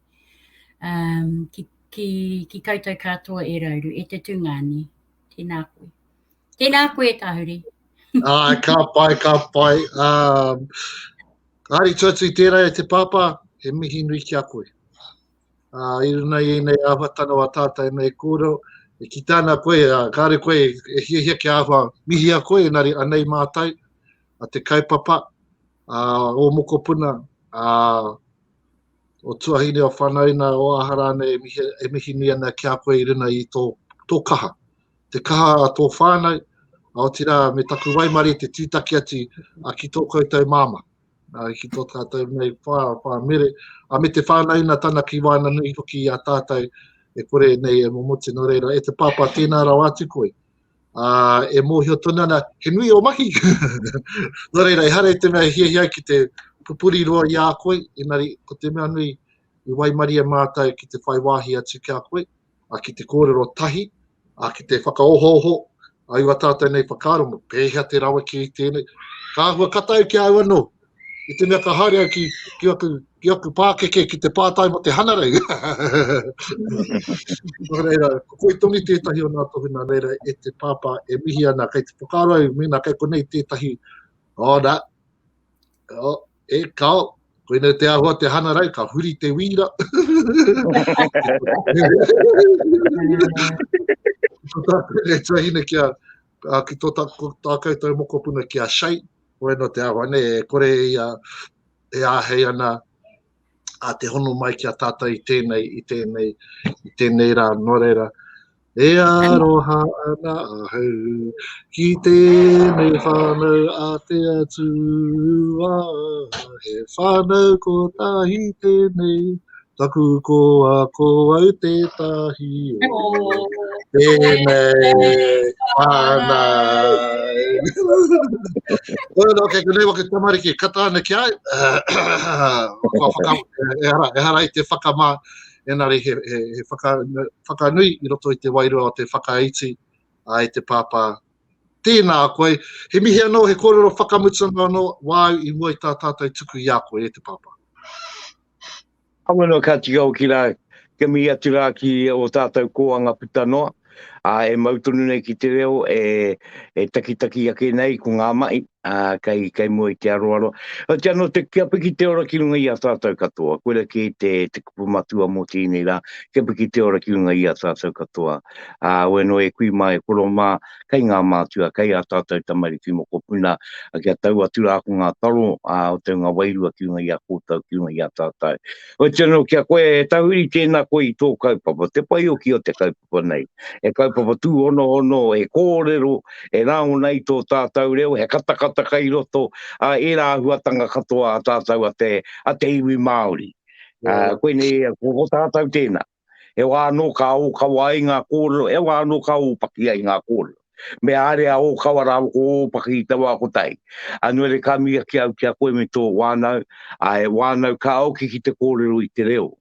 um, ki, ki, ki koutou katoa e Rauru, e te tungāne. Tēnā koe. Tēnā koe, Tahuri. Ai, ka pai, ka pai. Um, Ari tu atu i tērā e te pāpā, he mihi nui ki a koe. Uh, I runa i ēnei āhuatanga o a tātou nei kōrero, e ki tāna koe, uh, kāre koe e hiahia kia āhua mihia koe, engari anei mātou, a te kaupapa, uh, o mokopuna, uh, o tuahine, o whanauna, o aha rānei e mihi, e mihi nui ana ki a koe i runa i tō, tō kaha. Te kaha a tō whānau, a otirā me taku waimarie te tūtaki atu a ki tō koutou māmā, a ki tō tātou nei whā, whā mere, a me te whānauna tana ki waenganui hoki i a tātou e kore nei e momotu. Nō reira, e te pāpā, tēnā rawa atu koe. Ā, e mōhio tonu ana, he nui ō mahi. Nō reira, ehara i te mea e hiahia ai ki te pupuri roa i a koe, engari ko te mea nui i waimarie mātou ki te whai wāhi atu ki a koe, ā, ki te kōrero tahi, ā, ki te whakaohooho i wā tātou nei whakaaro, me pēhea te rawa ki tēnei. Ka āhua kata au ki a au anō, i te mea ka haere au ki, ki, aku, ki aku pākeke ki te pātai mō te hanarau. Nō reira, ko koe tonu tētahi o ngā tohu nā reira e te pāpā e mihi ana, kei te whakaaro au, mēnā kei konei tētahi, oh, nā, oh, e kao, koinei te āhua te hanarau, ka huri te wīra. Ko tāku nei tuahine ki a, ki tō tā, tā koutou mokopuna ki a Shay, koe no te āhua nei, e kore ia e āhei ana a te hono mai ki a tātou i tēnei, i tēnei, i tēnei rā. Nō reira, e aroha ana ahau ki tēnei whānau a te Atua, he whānau kotahi tēnei, taku koa ko au tētahi o tēnei whānau. Oi, no, kei konei waka tamariki, kata ana ki ai, kua whaka, ehara, ehara i te whakamā, engari he, he, he whaka, whakanui i roto i te wairua o te whakaiti a i te pāpā. Tēnā koe, he mihi anō, he kōrero whakamutunga anō, wāu i mua i tā tātou tuku i a koe e te pāpā. Awe noa ka tika hoki rā, kia mihi atu rā ki o tātou kōanga puta noa, ā, e mau tonu nei ki te reo, e, e takitaki ake nei ko ngā mahi, ā, kei, kei mua i te aroaro. Oti anō te, kia piki te ora ki runga i a tātou katoa, koira kē te, te kupu matua mō tēnei rā, kia piki te ora ki runga i a tātou katoa. Ā, awe noa e kui mā, e koro mā, kei ngā mātua, kei ā tātou tamariki mokopuna, kia tau atu rā ko ngā taro o te hunga wairua ki runga i a koutou, ki runga i a tātou. Oiti anō ki a koe e Tahuri, tēnā koe i tō kaupapa, te pai hoki o te kaupapa nei. He kaupapa tūhonohono, he kōrero, e rāngona i tō tātou reo, he katakata kai roto, ā, ērā āhuatanga katoa a tātou a te, a te iwi Māori. Ā, koinei, ko, ko tātou tēnā. He wā anō ka ōkawa ai ngā kōrero, he wā anō ka ōpaki ai ngā kōrero. Me haere a Ōkawa rāua ko Ōpaki i te wā kotahi. A nō reira ka mihi ake au ki a koe me tō whānau, ā, he whānau ka oki ki te kōrero i te reo.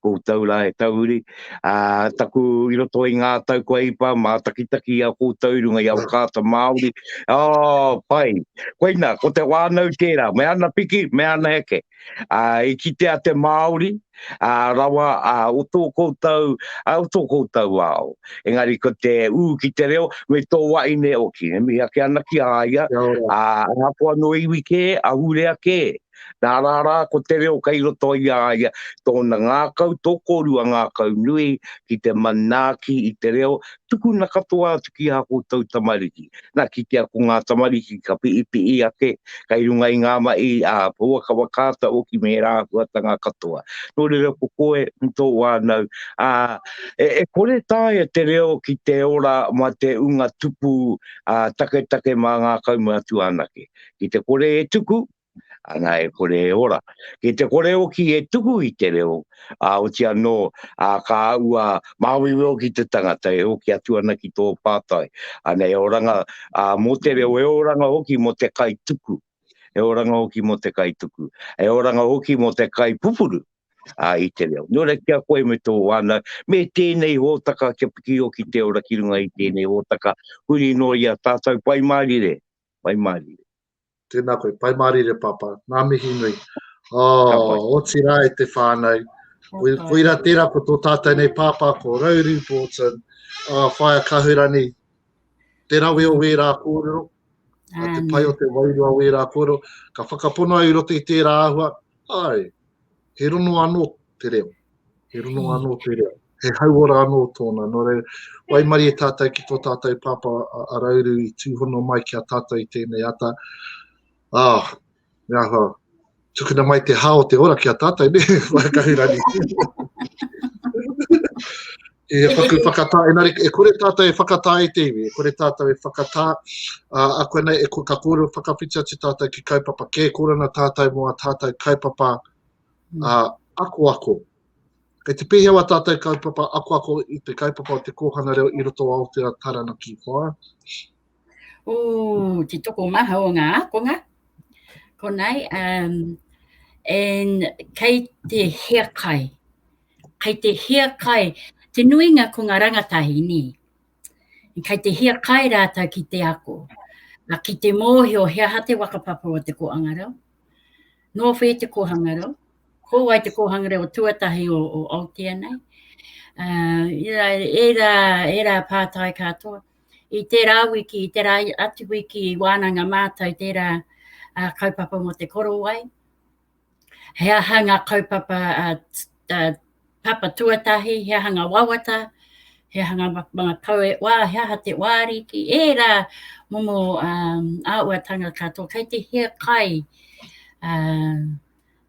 Koutou rā e tauuri, ā, taku i roto i ngā tau kua ipa, mātakitaki i a koutou i runga i a Whakaata Māori. Oh, pai. Koina, ko te whānau tērā, me ana piki, me ana heke. Ā, i kitea te Māori, ā, rawa, ā, o tō koutou, ā, o tō koutou ao. Engari ko te ū ki te reo, me tō waeine oki. E mihi ake ana ki a ia, ā, ahakoa nō iwi kē, ahurea kē. Nā rā rā, ko te reo kei roto i a ia, tōna ngākau, tō kōrua ngākau nui ki te manaaki i te reo, tukuna katoa atu ki ā koutou tamariki. Nā, kitea ko ngā tamariki ka pi'ipi'i ake, kei runga i ngā mahi ā pouaka whakaata hoki me ērā āhuatanga katoa. Nō reira ko koe me tō whānau, ā, e, e kore taea te reo ki te ora mā te unga tupu ā, taketake mā ngā kaumātua anake. Ki te kore e tuku, ana e kore e ora. Ki te kore hoki e tuku i te reo, ā, oti anō, ā, ka ua māuiui hoki te tangata e hoki atu ana ki tō pātai. Ana e oranga, ā, mō te reo, e oranga hoki mō te kaituku. E oranga hoki mō te kaituku. E oranga hoki mō te kaipupuru ā, i te reo. Nō reira, ki a koe me tō whānau, me tēnei hōtaka kia piki hoki te ora ki runga i tēnei hōtaka, huri noa i a tātou, pai mārire, pai mārire. Tēnā koe, pai mārire pāpā, ngā mihi nui. Oh, otirā e te whānau. Koira tērā ko tō tātou nei pāpā ko Rauru Borton, oh, Whaea Kahurani, te rawe o wērā kōrero, a te pai o te wairua o wērā kōrero, ka whakapono au i roto i tērā āhua, ai, he rono anō te reo, he rono anō te reo, he hauora anō tōna. Nō reira, waimarie tātou ki tō tātou pāpā a Rauru i tūhono mai ki a tātou i tēnei ata. Ah, me āhua, tukuna mai te hā o te ora ki a tātou, ne? Whakahurani. E whaku whakatā, engari e kore tātou e whakatā i te iwi, e kore tātou e whakatā, uh, a koe nei, e, ka kōrero whakawhiti atu tātou ki kaupapa kē, kōrero tātou mō a tātou kaupapa uh, akoako. Kei te pēhea wā tātou kaupapa akoako i te kaupapa o te kōhanga reo i roto o Aotearoa Taranaki whā? Ū, te tokomaha o ngā ākonga. Konei, um, and kei te hiakai. Kei te hiakai. Te nuinga ko ngā rangatahi, nē. Kei te hiakai rātou ki te ako. A ki te mōhio he aha te whakapapa o te kōhanga reo. Nō whē te kōhanga reo. Ko wai te kōhanga reo tuatahi o, o Aotea nei. Uh, ērā, ērā pātai katoa. I tērā wiki, i tērā atu wiki i wānanga mātou tērā uh, kaupapa mō te korowai. He aha ngā kaupapa uh, uh, papa tuatahi, he aha ngā wawata, he aha ngā, ngā tau e wā, he aha te wāriki, ērā momo um, āhuatanga katoa. Kei te hea kai uh,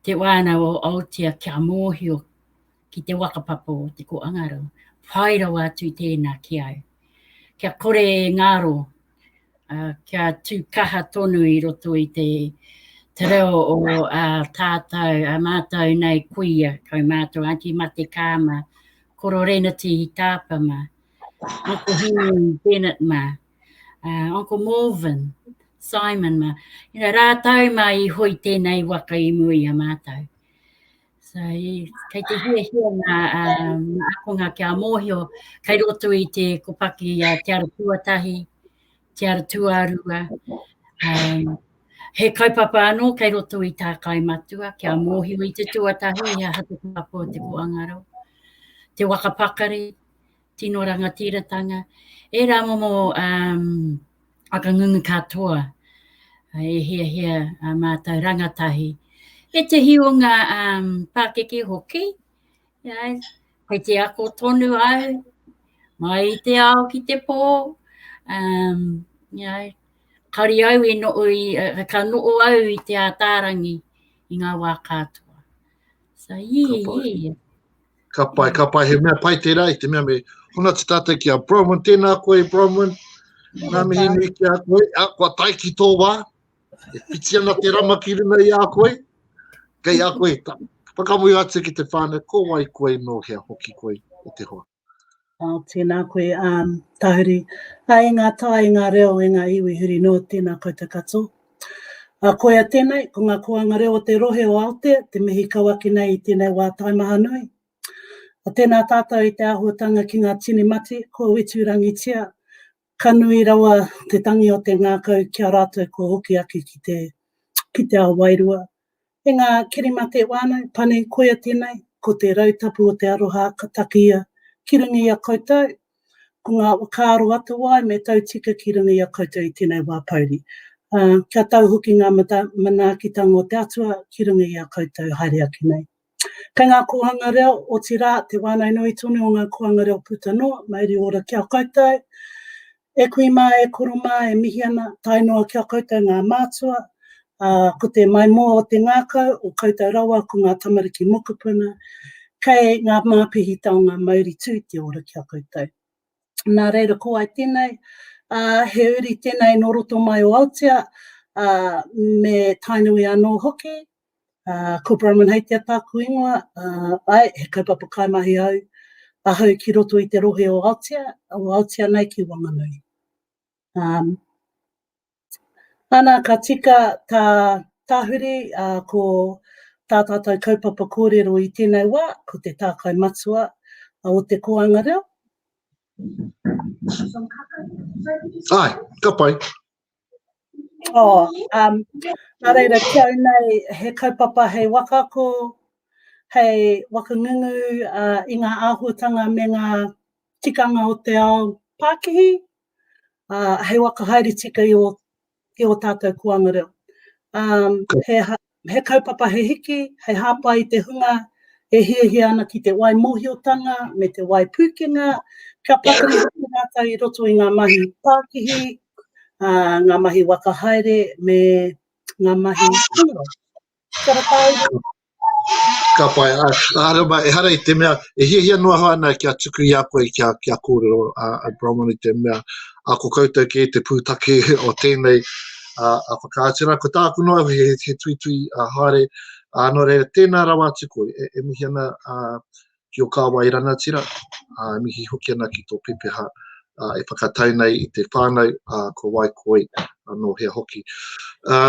te wānau o Aotea kia mōhio ki te whakapapa o te kōanga Pai rawa atu tēnā ki au. Kia kore e ngaro, uh, kia tū kaha tonu i roto i te, te reo o uh, tātou, a mātou nei kuia, kaumātua, Aunty Mate Kāma, Koro Renati Tāpa mā, Uncle Henry Bennett mā, uh, Uncle Morvin, Simon mā. You know, rātou mā i hoi tēnei waka i mua i a mātou. So, kei te hiahia ngā, um, ngā akonga kia mōhio, kei roto i te kopaki a Te Ara Tuatahi, Te Ara Tuarua. Um, he kaupapa anō kei roto i tā kai matua, kia mōhio i te tuatahi, he aha te papa o te koangaro, te waka pakari, tino rangatiratanga, ērā momo um, whakangungu katoa e hiahia a mātou rangatahi. Ētehi o ngā um, pākeke hoki, yeah, kei te ako tonu au, mai i te ao ki te pō, um, yeah, kari au i noo i, eh, ka noo au i te ātārangi i ngā wā katoa. So, yeah, yeah. Ka pai, ka pai. He mea pai tērā i te mea me hona te tātou ki a Bronwyn. Tēnā koe, Bronwyn. Ngā mihi nui ki a koe. A, kua tae ki tō wā. E whiti ana te rama ki runga i a koe. Kei a koe. Whakamoe atu ki te whānau, ko wai koe nō hea hoki koe e te hoa. Oh, tēnā koe, um, Tahuri. A, e ngā tai, e ngā reo, e ngā iwi huri noa, tēnā koutou katoa. A, koia tēnei, ko ngā kōanga reo o te rohe o Aotea, te mihi kau ake nei i tēnei wā taimaha nui. A, tēnā tātou i te āhuatanga ki ngā tini mate, kua weturangitia, ka nui rawa te tangi o te ngākau ki a rātou kua hoki ake ki te, ki te ao wairua. E ngā kirimate whānau, pani, koia tēnei, ko te rautapu o te aroha ka takiia ki runga i a koutou, ko ngā whakaaro atawai me tautika ki runga i a koutou i tēnei wā pouri. Ā, kia tau hoki ngā manaakitanga o te Atua ki runga i a koutou haere ake nei. Kei ngā kōhanga reo, otirā, te whānau nui tonu o ngā kōhanga reo puta noa, mauri ora ki a koutou. E kui mā, e koro mā, e mihi ana, tae noa ki a koutou ngā mātua, ā, ko te maimoa o te ngākau, o koutou rawa ko ngā tamariki mokopuna, kei ngā māpihi taonga mauri tū te ora ki a koutou. Nā reira ko ai tēnei, ā, he uri tēnei nō roto mai o Aotea, ā, me Tainui anō hoki, Uh, ko Bronwyn Heitea tāku ingoa, uh, ai, he kaupapa kaimahi au, ahau ki roto i te rohe o Aotea, o Aotea nei ki Wanganui. Um, ana, ka tika tā tāhuri, uh, ko tā tātou kaupapa kōrero i tēnei wā, ko te tākai matua o te kōanga reo. Ai, ka pai. Oh, um, nā reira, ki au nei, he kaupapa hei wakaako, hei wakangungu uh, i ngā āhuatanga me ngā tikanga o te ao pākihi, uh, hei wakahaere tika i o, i o tātou kōanga reo. Um, he, he kaupapa he hiki, hei hāpai i te hunga e hiahia ana ki te wai mōhiotanga me te wai pūkenga, kia pakari hoki rātou i roto i ngā mahi pākihi, uh, ngā mahi waka haere me ngā mahi pūrau. Kia ora tāua. Ka pai, ā, ehara i te mea, e hiahia noa ahau ana kia tuku i a koe kia, kia kōrero a, a Bronwyn i te mea, a ko koutou kē te pūtake o tēnei a, a whakaaturanga. Ko tāku noa he, he tuitui a haere, a, nō reira, tēnā rawa atu koe, e, e mihi ana a, ki o kāwai rangatira, a, e mihi hoki ana ki tō pepeha a, e whakatau nei i te whānau, a, ko wai koe, a, nō hea hoki. A,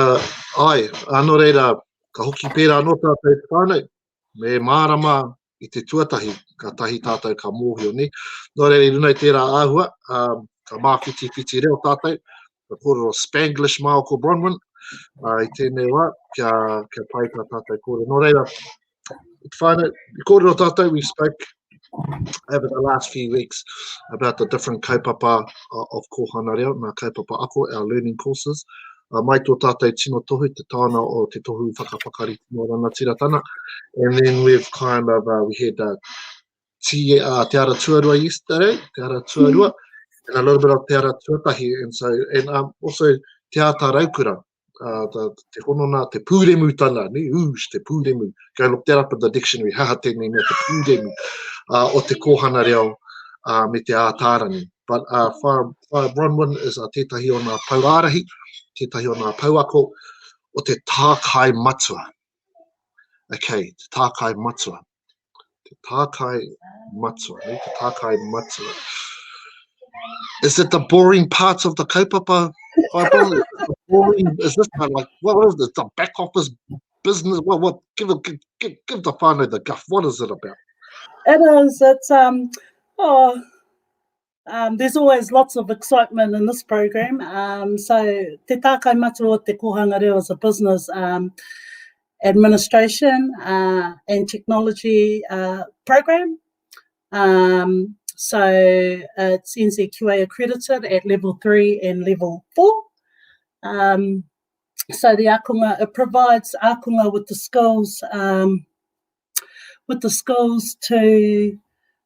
ai, a, nō reira, Ka hoki pērā anō tātou te whānau, me mārama i te tuatahi, ka tahi tātou ka mōhio, nē. Nō reira, i runga i tērā āhua, um, ka māwhitiwhiti reo tātou, ka kōrero Spanglish māua ko Bronwyn, uh, i tēnei wā, kia, kia pai tā tātou kōrero. Nō reira, i te whānau, i kōrero tātou, we spoke over the last few weeks about the different kaupapa of Kōhanga Reo, ngā kaupapa ako, our learning courses. Uh, mai tō tātou tino tohu, te tāna o te tohu whakapakari tino ranatiratana. And then we've kind of, uh, we had uh, te, uh, te ara tuarua yesterday, te ara tuarua, and a little bit of te ara tuatahi, and so, and um, also te ata raukura, uh, the, te honona, te pūremutanga, ne, oosh, te pūremu. Go look that up in the dictionary, haha tēnei mea, te pūremu uh, o te kōhana reo uh, me te ātaarangi. But uh, Whaea, Whaea Bronwyn is uh, tētahi o ngā pouārahi, tētahi o ngā pouako o te tākai matua. Okay, te tākai matua. Te tākai matua, ne? Te tākai matua. Is it the boring parts of the kaupapa? Is it boring, is this the, like, what is this, the back office business? What, what, give, give, give, give the whānau the guff. What is it about? It is, it's, um, oh, Um, there's always lots of excitement in this program. Um, so Te Tākai Matua o Te Kōhanga Reo is a business um, administration uh, and technology uh, program. Um, so it's NZQA accredited at level 3 and level 4. Um, so the ākonga, it provides ākonga with the skills um, with the skills to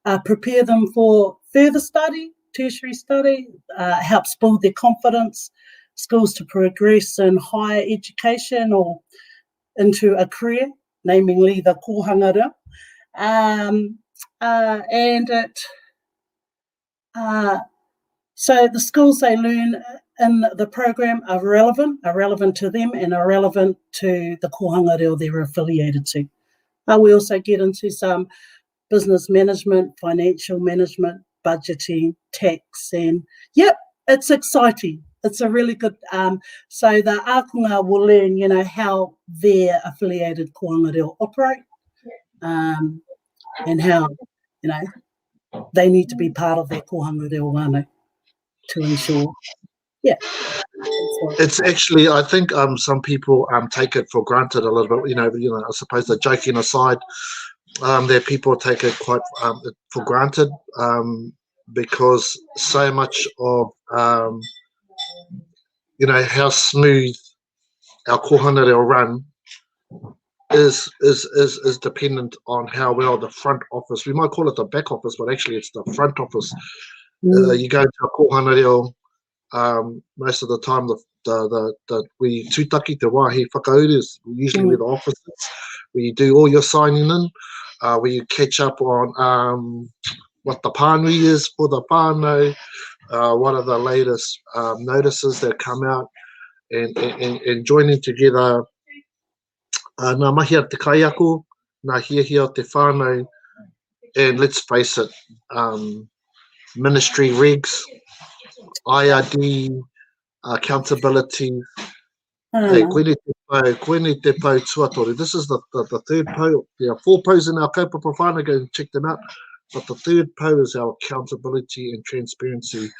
uh, prepare them for further study, tertiary study, uh, helps build their confidence, skills to progress in higher education or into a career, namely the kōhanga reo. Um, uh, and it Uh, so the skills they learn in the program are relevant, are relevant to them and are relevant to the kōhanga reo they're affiliated to. Uh, we also get into some business management, financial management. budgeting, tax, and yep, it's exciting. It's a really good, um, so the ākonga will learn, you know, how their affiliated kōhanga reo operate um, and how, you know, they need to be part of that kōhanga reo whānau to ensure. Yeah. It's actually, I think um, some people um, take it for granted a little bit. You know, you know. I suppose the joking aside, um, that people take it quite um, for granted um, because so much of um, you know how smooth our kōhanga reo run is is is is dependent on how well the front office we might call it the back office but actually it's the front office mm. uh, you go to a kōhanga reo um, most of the time the the, the, the we tūtaki te wāhi whakauru is usually mm. where the office is where you do all your signing in uh, where you catch up on um, what the pānui is for the whānau, uh, what are the latest um, notices that come out, and, and, and joining together uh, ngā mahi a te kaiako, ngā hiahia o te whānau, and let's face it, um, ministry regs, IRD, accountability. Hey, koinei te pou, koinei te pou tuatoru. This is the, the, the third pou. There are four pous in our kaupapa whānau, go and check them out. But the third pou is our accountability and transparency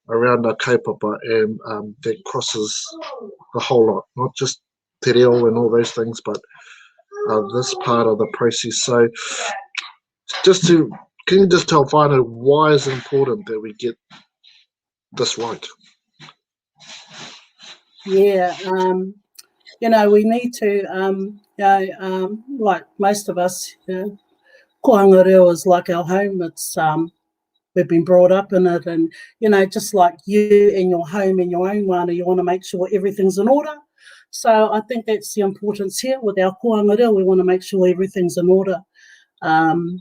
around our kaupapa and um, that crosses the whole lot, not just te reo and all those things, but uh, this part of the process. So just to, can you just tell whānau why is it important that we get this right? Yeah, um, you know, we need to, um, you know, um, like most of us, you know, Kōhanga Reo is like our home. It's um, we've been brought up in it, and you know, just like you and your home and your own wānau, you want to make sure everything's in order. So I think that's the importance here with our kōhanga reo. We want to make sure everything's in order. Um,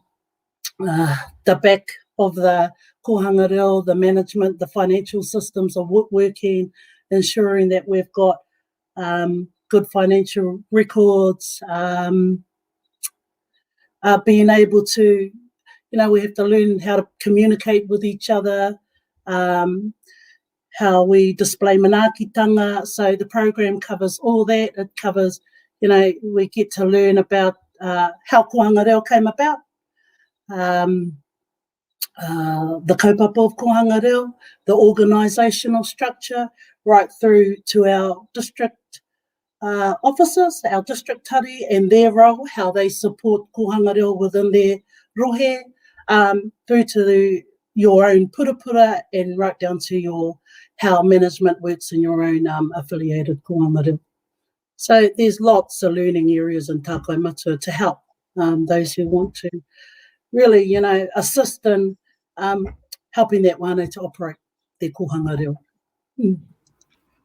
uh, the back of the kōhanga reo, the management, the financial systems are working, ensuring that we've got um, good financial records, um, uh, being able to, you know, we have to learn how to communicate with each other, um, how we display manaakitanga. So the program covers all that. It covers, you know, we get to learn about uh, how kōhanga reo came about, um, uh, the kaupapa of kōhanga reo, the organisational structure, right through to our district uh, officers, our district tari and their role, how they support kōhanga reo within their rohe, um, through to the, your own purapura and right down to your how management works in your own um, affiliated kōhanga reo. So there's lots of learning areas in Tākai Matua to help um, those who want to really, you know, assist in um, helping that whānau to operate their kōhanga reo. Mm.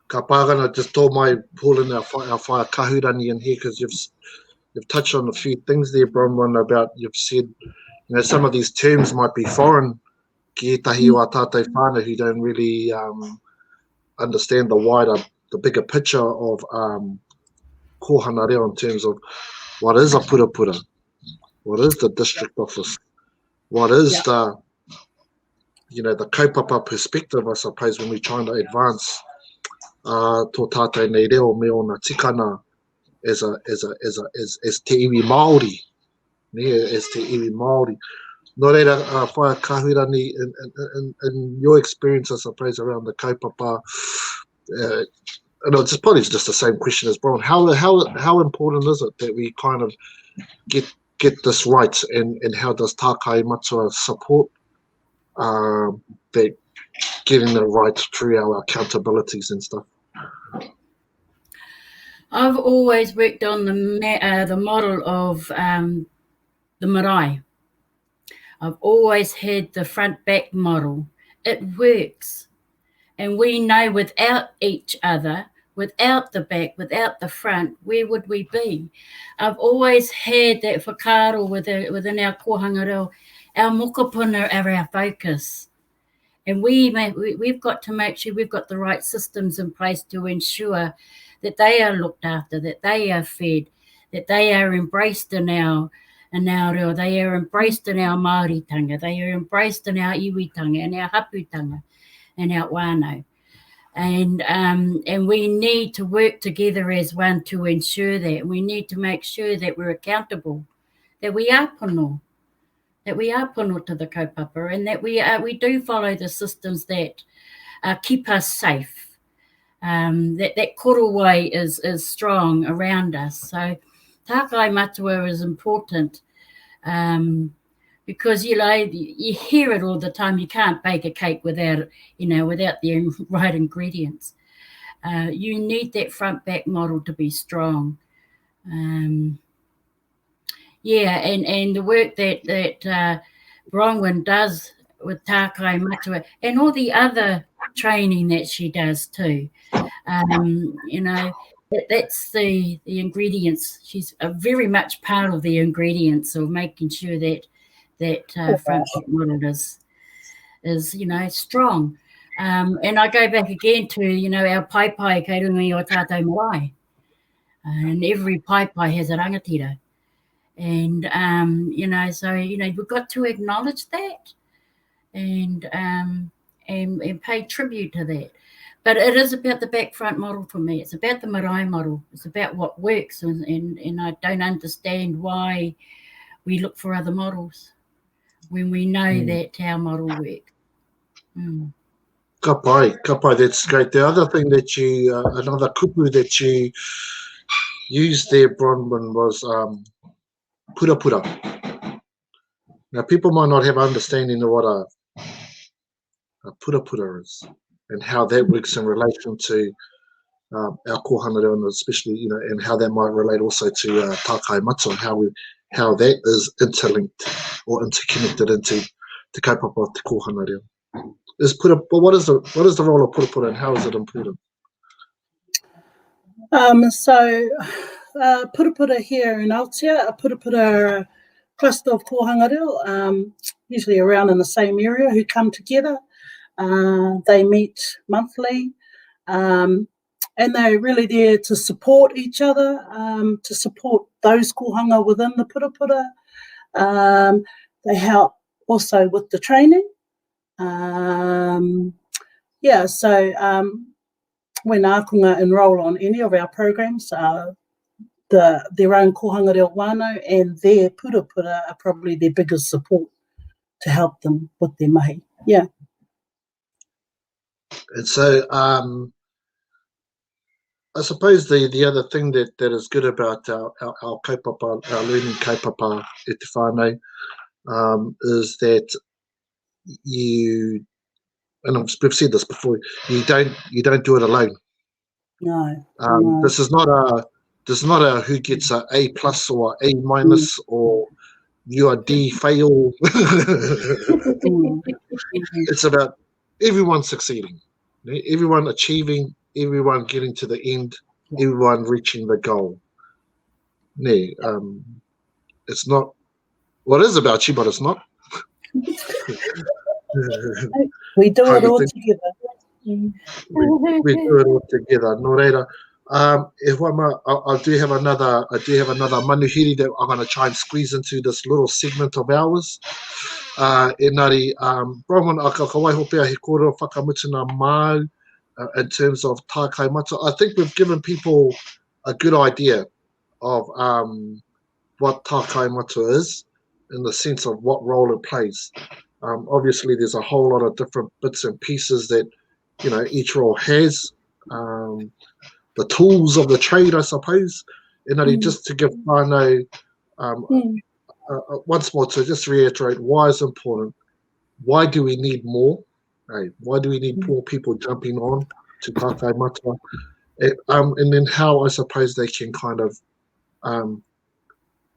Ka pāgana just tō mai pull in our, our whaea kahurangi in here because you've, you've touched on a few things there, Bronwyn, about you've said, you know, some of these terms might be foreign ki ētahi o a tātou whānau who don't really um, understand the wider, the bigger picture of um, kōhanga reo in terms of what is a purapura, what is the district office, what is yeah. the you know, the kaupapa perspective, I suppose, when we're trying to advance uh, tō tātou nei reo me ōna tikana as a, as a, as a, as, as te iwi Māori, ne, as te iwi Māori. Nō reira, uh, Whaea Kahurangi, in, in, in, in your experience, I suppose, around the kaupapa, uh, and it's probably just the same question as Brian. How, how, how important is it that we kind of get get this right and, and how does Tākai Matua support um, that getting the right through our accountabilities and stuff? I've always worked on the uh, the model of um, the marae. I've always had the front back model. It works. And we know without each other, without the back, without the front, where would we be? I've always had that whakaaro within, within our kōhanga reo. Our mokopuna are our focus. And we may, we, we've got to make sure we've got the right systems in place to ensure that they are looked after, that they are fed, that they are embraced in our in our reo, they are embraced in our Māoritanga, they are embraced in our iwitanga, in our haputanga, in our whānau. And, um, and we need to work together as one to ensure that. We need to make sure that we're accountable, that we are pono, that we are pono to the kaupapa and that we, are, we do follow the systems that uh, keep us safe. Um, that, that korowai is, is strong around us. So tākai matua is important um, because, you know, you hear it all the time. You can't bake a cake without, you know, without the right ingredients. Uh, you need that front back model to be strong. Um, yeah, and, and the work that, that uh, Bronwyn does with Tākai Matua and all the other training that she does too. Um, you know, that, that's the, the ingredients. She's a very much part of the ingredients of making sure that that uh, front model is, is, you know, strong. Um, and I go back again to, you know, our paepae kei runga i o tātou marae. And every paepae has a rangatira. And, um, you know, so, you know, we've got to acknowledge that and, um, and, and pay tribute to that. But it is about the back front model for me. It's about the marae model. It's about what works. And, and, and I don't understand why we look for other models when we know mm. that our model works. Mm. Ka pai, ka pai, that's great. The other thing that you, uh, another kupu that you used there, Bronwyn, was um, purapura. Now, people might not have understanding of what a, a purapura is and how that works in relation to um, our kōhanga reo, and especially, you know, and how that might relate also to uh, tākai matua, and how we, how that is interlinked or interconnected into te kaupapa o te kōhanga reo. Is pura, but what is the what is the role of purapura and how is it important? Um, so, uh, purapura here in Aotea, a purapura are a cluster of kōhanga reo, um, usually around in the same area, who come together. Uh, they meet monthly, um, and they're really there to support each other, um, to support those kōhanga within the purapura. Um, they help also with the training. Um, yeah, so um, when ākonga enroll on any of our programs, uh, the, their own kōhanga reo whānau and their purapura are probably their biggest support to help them with their mahi. Yeah. And so um, I suppose the, the other thing that, that is good about our, our, our kaupapa, our learning kaupapa e te whānau, um, is that you, and we've said this before, you don't you don't do it alone. No. Um, no. This is not a this is not a who gets a A plus or A minus mm. or you are D fail. Mm. It's about everyone succeeding, everyone achieving, everyone getting to the end, everyone reaching the goal. Nē, um, it's not, well, it is about you, but it's not. we do it all together. We, we do it all together. Nō reira, um, e hoa mā, I, I do have another, I do have another manuhiri that I'm going to try and squeeze into this little segment of ours. Uh, engari, um, Bronwyn, a ka, ka waiho pea he kōrero whakamutuna māu uh, in terms of tākai matua. I think we've given people a good idea of um, what tākai matua is in the sense of what role it plays. Um, obviously, there's a whole lot of different bits and pieces that you know each role has. Um, the tools of the trade, I suppose. Engari, mm. just to give whānau um, mm. uh, uh, once more to just reiterate why is important. Why do we need more? Right? Why do we need mm. more people jumping on to Tākai Matua? It, um, and then how I suppose they can kind of, um,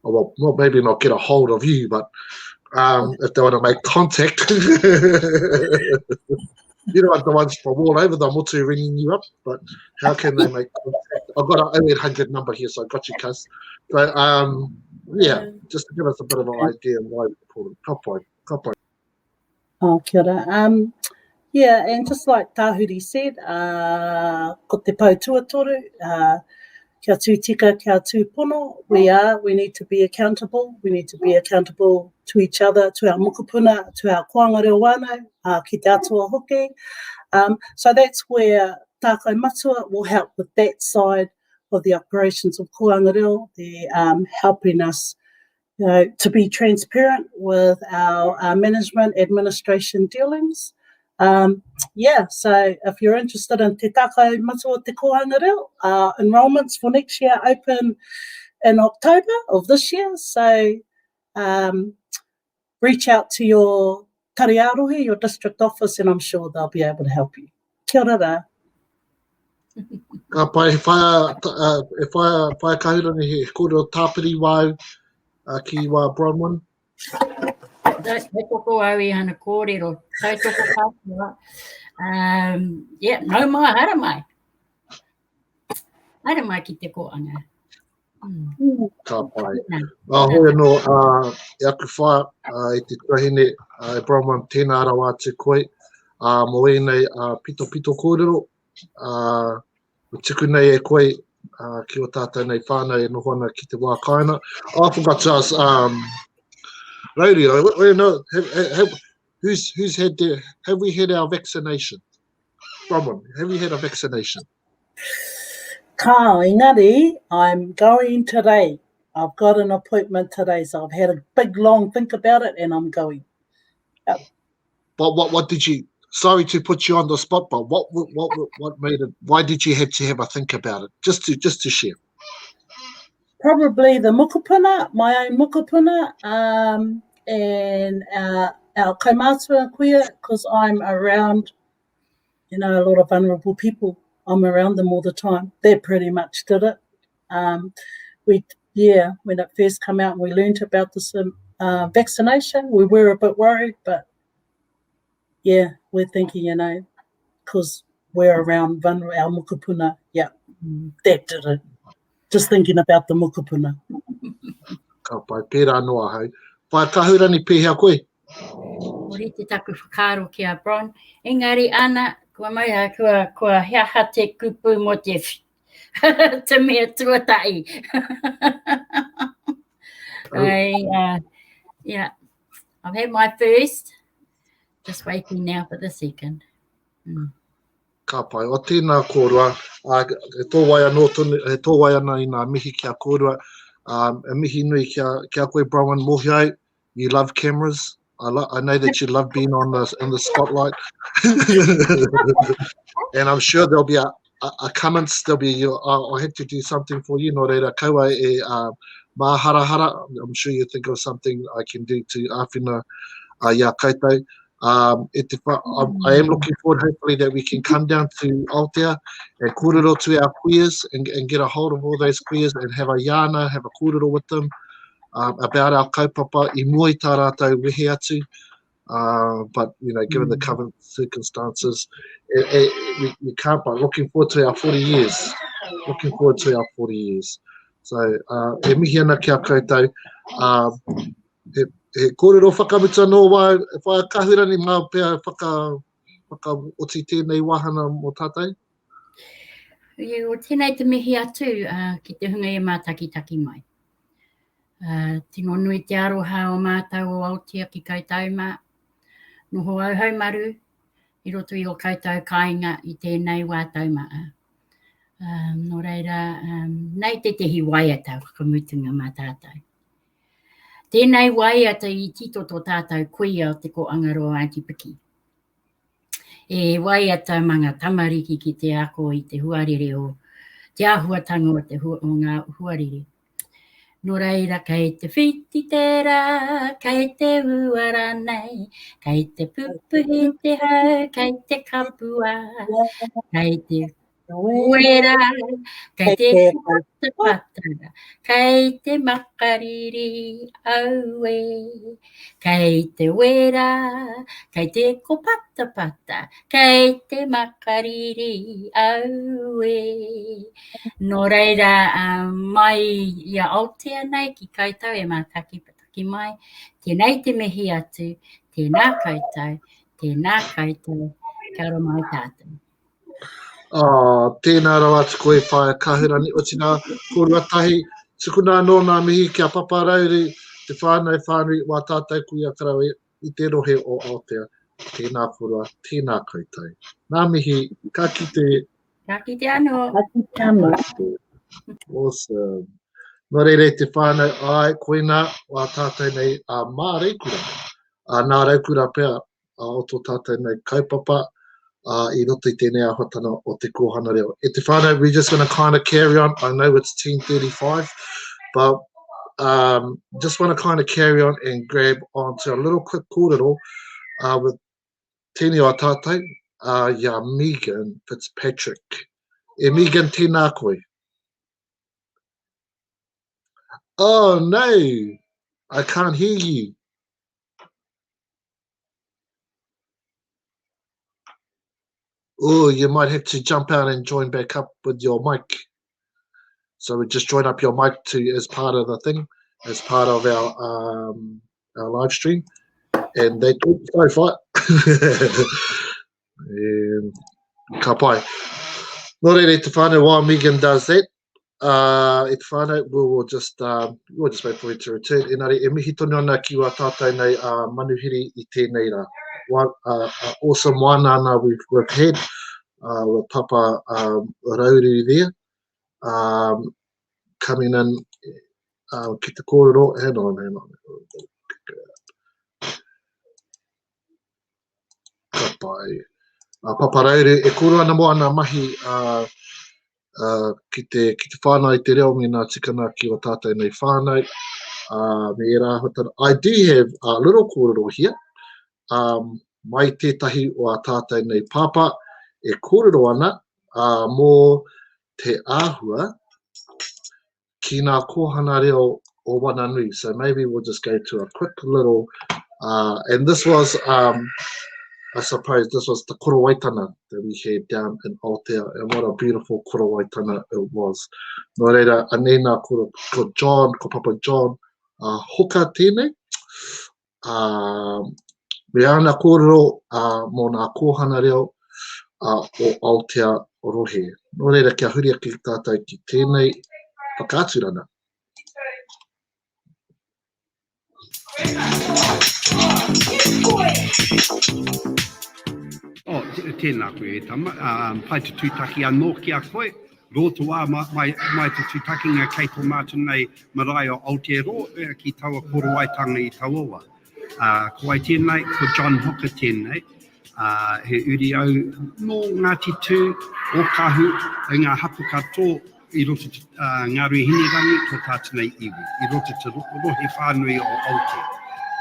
oh, well, not maybe not get a hold of you, but um, if they want to make contact, you know, the ones from all over the motu ringing you up, but how can they make contact? I've got an 0800 number here, so I got you, cuz. But um, yeah, just to give us a bit of an idea of why we call them. Ka pai, ka pai. Oh, kia ora. Um, yeah, and just like Tāhuri said, uh, ko te pou tuatoru, uh, Kia tū tika, kia tū pono, we are, we need to be accountable, we need to be accountable to each other, to our mokopuna, to our kōanga reo whānau, uh, ki te atua hoki. Um, so that's where Tākai Matua will help with that side of the operations of kōanga reo, the um, helping us you know, to be transparent with our, our management administration dealings. Um, yeah, so if you're interested in Te Tākai Matua Te Kōhanga Reo, uh, enrolments for next year open in October of this year. So um, reach out to your tari ā-rohe, your district office, and I'm sure they'll be able to help you. Kia ora rā. Ka pai, he whaea, uh, e whaea, whaea kahurangi, he kōrero tāpiri wāu uh, ki wā Bronwyn. Tautoko au i hana kōrero. Tautoko katoa. Um, yeah, nau mai, haere mai. Haere mai ki te kōanga. Mm. Ka pai. Uh, hoi anō, uh, e aku whaea, uh, e te tuahine, uh, e Bronwyn, tēnā rawa atu koe, uh, mō ēnei uh, pitopito kōrero, uh, tuku nei e koe uh, ki o tātou nei whānau e noho ana ki te wā kāinga. I forgot to ask, um, Rauri, I, I know, have, have, who's, who's had the, have we had our vaccination? Bronwyn, have you had a vaccination? Kao, engari, I'm going today. I've got an appointment today, so I've had a big long think about it and I'm going. Yep. But what, what did you, sorry to put you on the spot, but what, what, what, what made it, why did you have to have a think about it? Just to, just to share. Probably the mokopuna, my own mokopuna, um, and uh, our kaumātua kuia, because I'm around, you know, a lot of vulnerable people. I'm around them all the time. They pretty much did it. Um, we, yeah, when it first came out and we learnt about this um, uh, vaccination, we were a bit worried, but yeah, we're thinking, you know, because we're around vulnerable, our mokopuna, yeah, that did it. Just thinking about the mokopuna. Ka pai, pērā anō ahau. Whaea Kahurangi, pēhea koe? Ko rite taku whakaaro ki a Bron. Engari ana, kua mau, kua, kua he aha te kupu mō te te mea tuatahi. I, uh, yeah, I've had my first, just waiting now for the second. Mm. Ka pai. O tēnā kōrua, uh, e tōwai anō tonu, e tōwai ana i ngā mihi ki a kōrua. Um, e mihi nui ki a, ki a koe, Bronwyn, mōhio ai, you love cameras. I, lo I know that you love being on the, in the spotlight. and I'm sure there'll be a, a, a comments, there'll be, I'll, I'll have to do something for you, nō reira, kaua e uh, māharahara. I'm sure you think of something I can do to āwhina uh, i a koutou. Um, e te, I, I am looking forward, hopefully, that we can come down to Aotea and kōrero to our kuias and, and get a hold of all those kuias and have a yarna, have a kōrero with them um, about our kaupapa i mua i tā rātou wehe atu. Uh, but, you know, given the mm. current circumstances, it, it, we, we can't, but looking forward to our 40 years. Looking forward to our 40 years. So, uh, e mihi ana ki a koutou. Um, he, he kōrero whakamutu anō wā, whaea Kahurangi mā pea whaka, whakaoti tēnei wāhanga mō tātou? I, o tēnei te mihi atu uh, ki te hunga e mātakitaki mai. Uh, tino nui te aroha o mātou o Aotea ki koutou mā. Noho au haumaru i roto i o koutou kāinga i tēnei wā taumaa. Um, nō reira, um, nei tētehi waiata whakamutunga mā tātou. Tēnei waiata i tito tō tātou kuia o te Kōangaroa Aunty Piki. E waiata mā ngā tamariki ki te ako i te huarere o te āhuatanga o, te hua, o ngā huarere. Nō reira, kei te whiti te rā, kei te ua rānei, kei te pupuhi te hau, kei te kapua, kei te Wera, kei te patapata, kei te makariri, aue. Kei te wera, kei te kopatapata, kei te makariri, aue. Nō reira, mai i a Aotea nei ki koutou e mātakitaki mai, tēnei te mihi atu, tēnā koutou, tēnā koutou, kia ora mai tātou. Oh, tēnā rawa atu koe Whaea Kahurangi, otirā, kōrua tahi, tukuna anō ngā mihi ki a Papa Rauru, te whānau whānui, wā tātou kuia karawe i te rohe o Aotea. Tēnā kōrua, tēnā koutou. Ngā mihi, ka kite. Ka kite anō. Ka kite anō. Awesome. Nō reira e te whānau, āe, koinā wā tātou nei a Māreikura. A nā Raukura pea o tō tātou nei kaupapa i roto i tēnei āhuatanga o te kōhanga reo. E te whānau, we're just going to kind of carry on. I know it's 10.35, but um, just want to kind of carry on and grab onto a little quick kōrero uh, with tēnei o tātou, uh, i a Megan Fitzpatrick. E Megan, tēnā koe. Oh no, I can't hear you. Oh, you might have to jump out and join back up with your mic. So we just join up your mic to as part of the thing, as part of our um, our live stream. And they sorry fight. um, ka pai. Nō reira i te whānau, while Megan does that, uh, e te whānau, we will just, uh, we'll just wait for it to return. Engari, e mihi tonu ana ki wā tātou nei uh, manuhiri i tēnei rā. Wa, uh, uh, awesome wānana we've, we've had uh, with Papa um, Rauru there um, coming in uh, ki te kōrero. Hang on, hang on. Ka pai. Uh, Papa Rauru, e kōrero ana mō ana mahi uh, uh, ki, te, ki te whānau i te reo me ngā tikanga ki o tātou nei whānau, uh, me ērā āhuatanga. I do have a little kōrero here, um, mai tētahi o a tātou nei pāpā e kōrero ana uh, mō te āhua ki ngā kōhanga reo o Wananui. So maybe we'll just go to a quick little, uh, and this was, um, I suppose this was the korowaitana that we had down in Aotea, and what a beautiful korowaitana it was. Nō reira, anei nā koro, ko John, ko Papa John, uh, Hoka tēnei, uh, me ana kōrero uh, mō nā kōhanga reo uh, o Aotea rohe. Nō reira, kia huri ake tātou ki tēnei whakaaturanga. Oh, tēnā koe e tama, um, pai te tūtaki anō ki a koe, rō te wā mai, mai, mai te tūtakinga kei tō mātou nei marae o Aotearoa ki taua korowaitanga i taua wā. Uh, ko wai tēnei, ko John Hooker tēnei, uh, he uri au nō Ngāti Tū, Ōkahu, i ngā hapu katoa i roto te uh, Ngāruahinerangi, tō tātou nei iwi, i roto te rohe whānui o Aotea.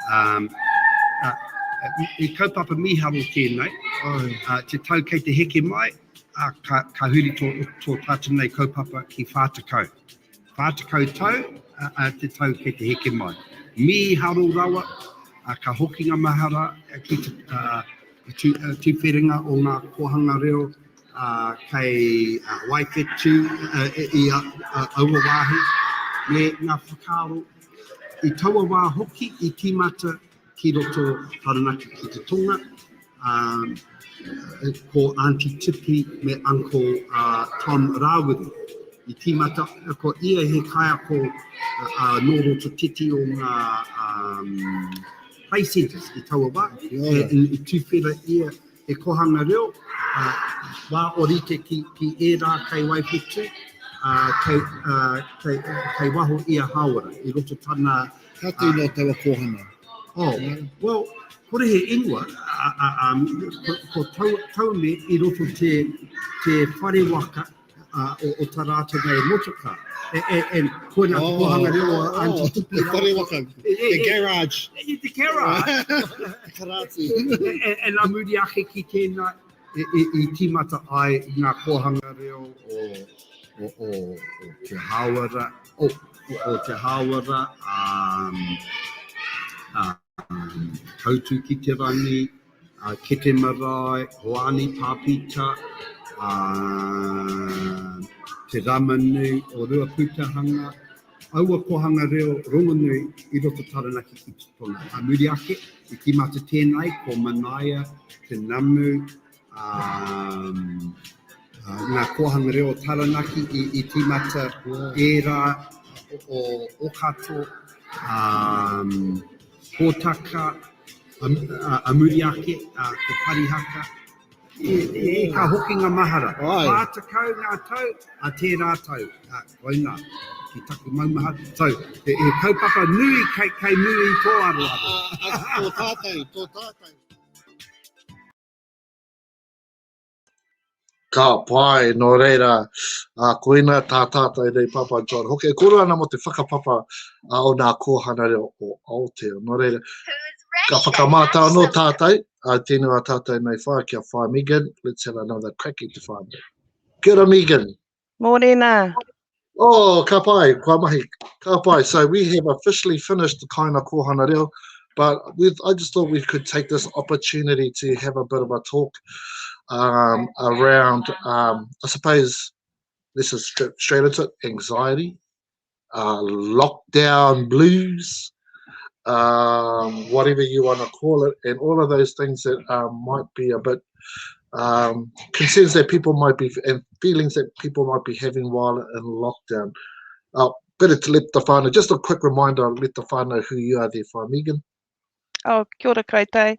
Um, uh, i kaupapa mīharo tēnei, uh, te tau kei te heke mai, uh, ka, ka huri tō, tō tātou nei kaupapa ki 40. 40 tau uh, uh, te tau kei te heke mai. Mīharo rawa, uh, ka hoki ngā mahara ki te uh, tūwherenga o ngā kōhanga reo, ā, kei Waiwhetū i aua wāhi, me ngā whakaaro i taua wā hoki i tīmata ki roto Taranaki ki te tonga, ā, ko Aunty Tipi me Uncle Tom Rāwiri. I tīmata, ko ia he kaiako nō roto titi o ngā play centres i taua wā, i tuwhera ia He kohanga reo, ā, wā orite ki, ki ērā kei Waiwhetu, ā, kei, ā, kei, kei waho i a Hāora, i roto tana... Ka tū nō taua kōhanga? Oh, well, kore he ingoa, ā, ā, ā, ko, ko tau, taume i roto te, te whare waka, o, o tā rātou nei motoka. E, e, e, koina te kōhanga reo o Aunty oh, Tipi. Te whare waka, te garage. E, te garage. Te karāti. E, e, e nā muri ake ki tēnā, e, e, i tīmata ai i ngā kōhanga reo o, o, o, o Te Hāwera, o, o Te Hāwera, um, uh, Tautu ki te rangi, Kete Marae, Hoani Pāpita, Te Ramanui o Ruaputahanga, aua kohanga reo rongonui i roto Taranaki ki te tonga. A muri ake, i tīmata tēnei ko Manaia, Te Namu, Ngā kōhanga reo o Taranaki i, i tīmata ērā o Okato, um, Hōtaka, a, a, a muri ake, a, ko Parihaka. E, e, e, ka hoki ngā mahara. Whā tekau ngā tau, a tērā tau. A, koina, ki taku maumahara. So, he, he kaupapa nui kei, kei muri i tō aroaro. Tō tātou, tō tātou. Ka pai, nō reira, ā, koina tā tātou nei Papa John Hoki. E kōrero ana mō te whakapapa ā, o nā kōhanga reo o Aotea. Nō reira, ka whakamātau anō tātou, ā, tēnei wā tātou nei whai kia whai Megan. Let's have another crack at te whānau. Kia ora Megan. Mōrena. Oh, ka pai, kua mahi. Ka pai. So we have officially finished the Kāinga Kōhanga Reo, but I just thought we could take this opportunity to have a bit of a talk around, I suppose, this is straight into it, anxiety, lockdown blues, whatever you want to call it, and all of those things that might be a bit concerns that people might be and feelings that people might be having while in lockdown. Better to let the whānau, just a quick reminder, let the whānau who you are there for, Megan. Oh, kia ora koutou.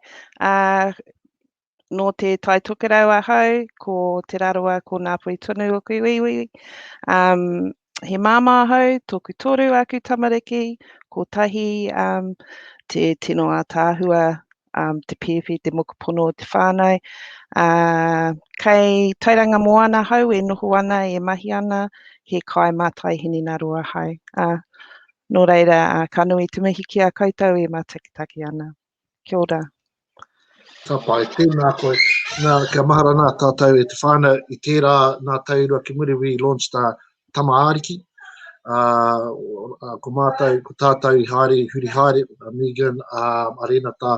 Nō te Tai Tokerau ahau, ko Te Rarawa, ko Ngāpuhi tonu oku iwi. Um, he māmā ahau, tōku toru aku tamariki, kotahi um, te tino ātaahua, um, te pēpi, te mokopuna o te whānau. Uh, kei Tauranga Moana ahau e noho ana, e mahi ana, he kai mātai hinengaro ahau. Uh, nō reira, uh, ka nui te mihi ki a koutou e mātakitaki ana. Kia ora. Ka pai, tēnā koe. Nā, kia mahara nā tātou e te whānau i tērā nā tau rua ki muri we launched a Tama Ariki. Uh, ko mātou, ko tātou i haere, i huri haere, a Megan, a Renata,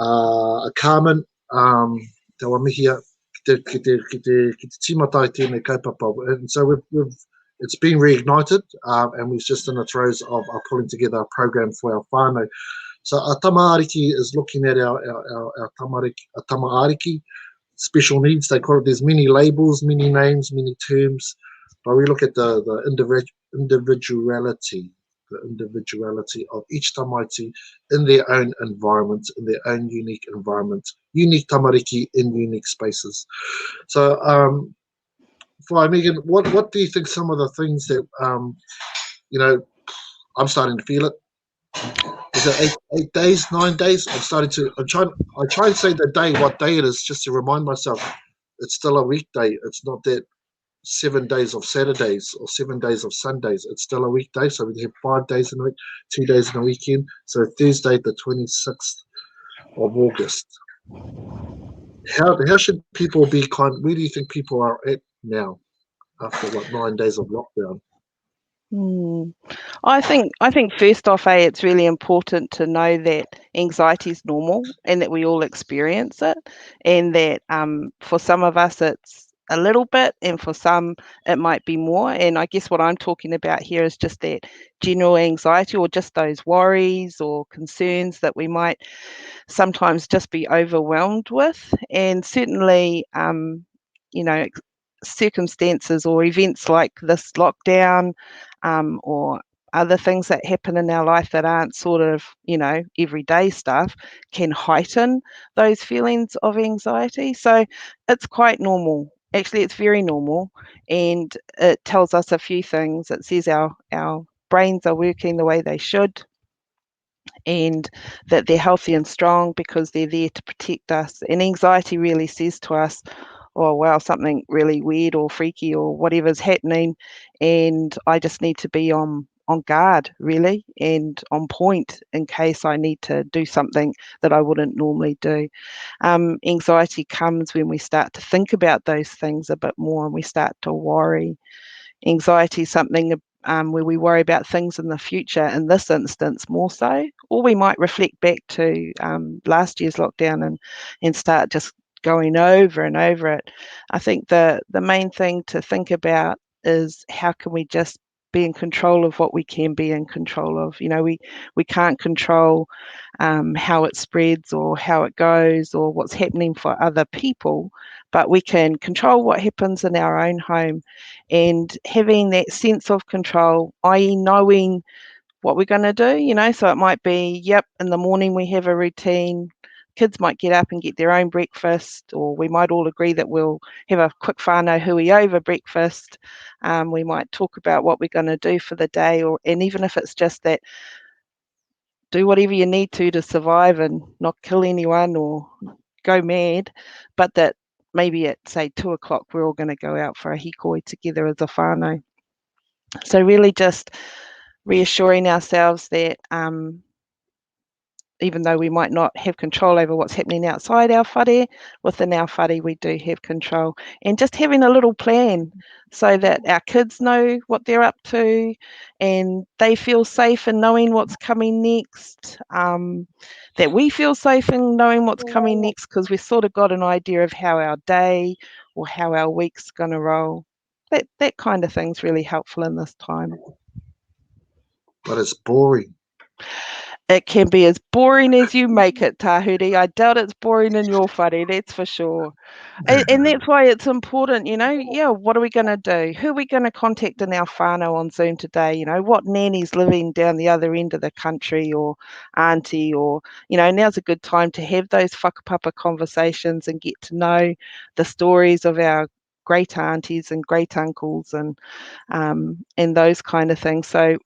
a Carmen, um, te awa mihia, ki te, ki te, ki te, ki te tīmata i tēnei kaupapa. And so we've, we've, it's been reignited and we're just in the throes of, of pulling together a program for our whānau. So our tama ariki is looking at our, our, our, our tamariki, our tama ariki, special needs, they call it. There's many labels, many names, many terms, but we look at the, the individuality, the individuality of each tamaiti in their own environment, in their own unique environment, unique tamariki in unique spaces. So, Whai Megan, what, what do you think some of the things that, you know, I'm starting to feel it. Is it eight, eight days, nine days? I'm starting to, I'm trying, I try and say the day, what day it is, just to remind myself it's still a weekday. It's not that seven days of Saturdays or seven days of Sundays. It's still a weekday. So we have five days in a week, two days in a weekend. So Thursday, the 26th of August. How, how should people be kind? Where do you think people are at now after what nine days of lockdown? Mm. I think I think first off, eh, it's really important to know that anxiety is normal and that we all experience it, and that um, for some of us it's a little bit, and for some it might be more. And I guess what I'm talking about here is just that general anxiety or just those worries or concerns that we might sometimes just be overwhelmed with. And certainly, um, you know, circumstances or events like this lockdown um, or other things that happen in our life that aren't sort of, you know, everyday stuff can heighten those feelings of anxiety. So it's quite normal. Actually, it's very normal. And it tells us a few things. It says our, our brains are working the way they should and that they're healthy and strong because they're there to protect us. And anxiety really says to us, oh, wow, something really weird or freaky or whatever's happening. And I just need to be on on guard really and on point in case I need to do something that I wouldn't normally do. Um, anxiety comes when we start to think about those things a bit more and we start to worry. Anxiety is something um, where we worry about things in the future, in this instance more so, or we might reflect back to um, last year's lockdown and, and start just going over and over it. I think the, the main thing to think about is how can we just be in control of what we can be in control of. You know, we, we can't control how it spreads or how it goes or what's happening for other people, but we can control what happens in our own home. And having that sense of control, i.e. knowing what we're going to do, you know, so it might be, yep, in the morning we have a routine. Kids might get up and get their own breakfast, or we might all agree that we'll have a quick whānau hui over breakfast. We might talk about what we're going to do for the day, and even if it's just that, do whatever you need to survive and not kill anyone or go mad, but that maybe at, say, 2 o'clock, we're all going to go out for a hikoi together as a whānau. So really just reassuring ourselves that even though we might not have control over what's happening outside our whare, within our whare we do have control. And just having a little plan so that our kids know what they're up to and they feel safe in knowing what's coming next, that we feel safe in knowing what's coming next, because we've sort of got an idea of how our day or how our week's going to roll. That kind of thing's really helpful in this time. But it's boring. It can be as boring as you make it, Tahuri. I doubt it's boring in your whare, that's for sure. And that's why it's important, you know, yeah, what are we going to do? Who are we going to contact in our whānau on Zoom today? You know, what nanny's living down the other end of the country, or auntie, or, you know, now's a good time to have those whakapapa conversations and get to know the stories of our great aunties and great uncles and those kind of things. So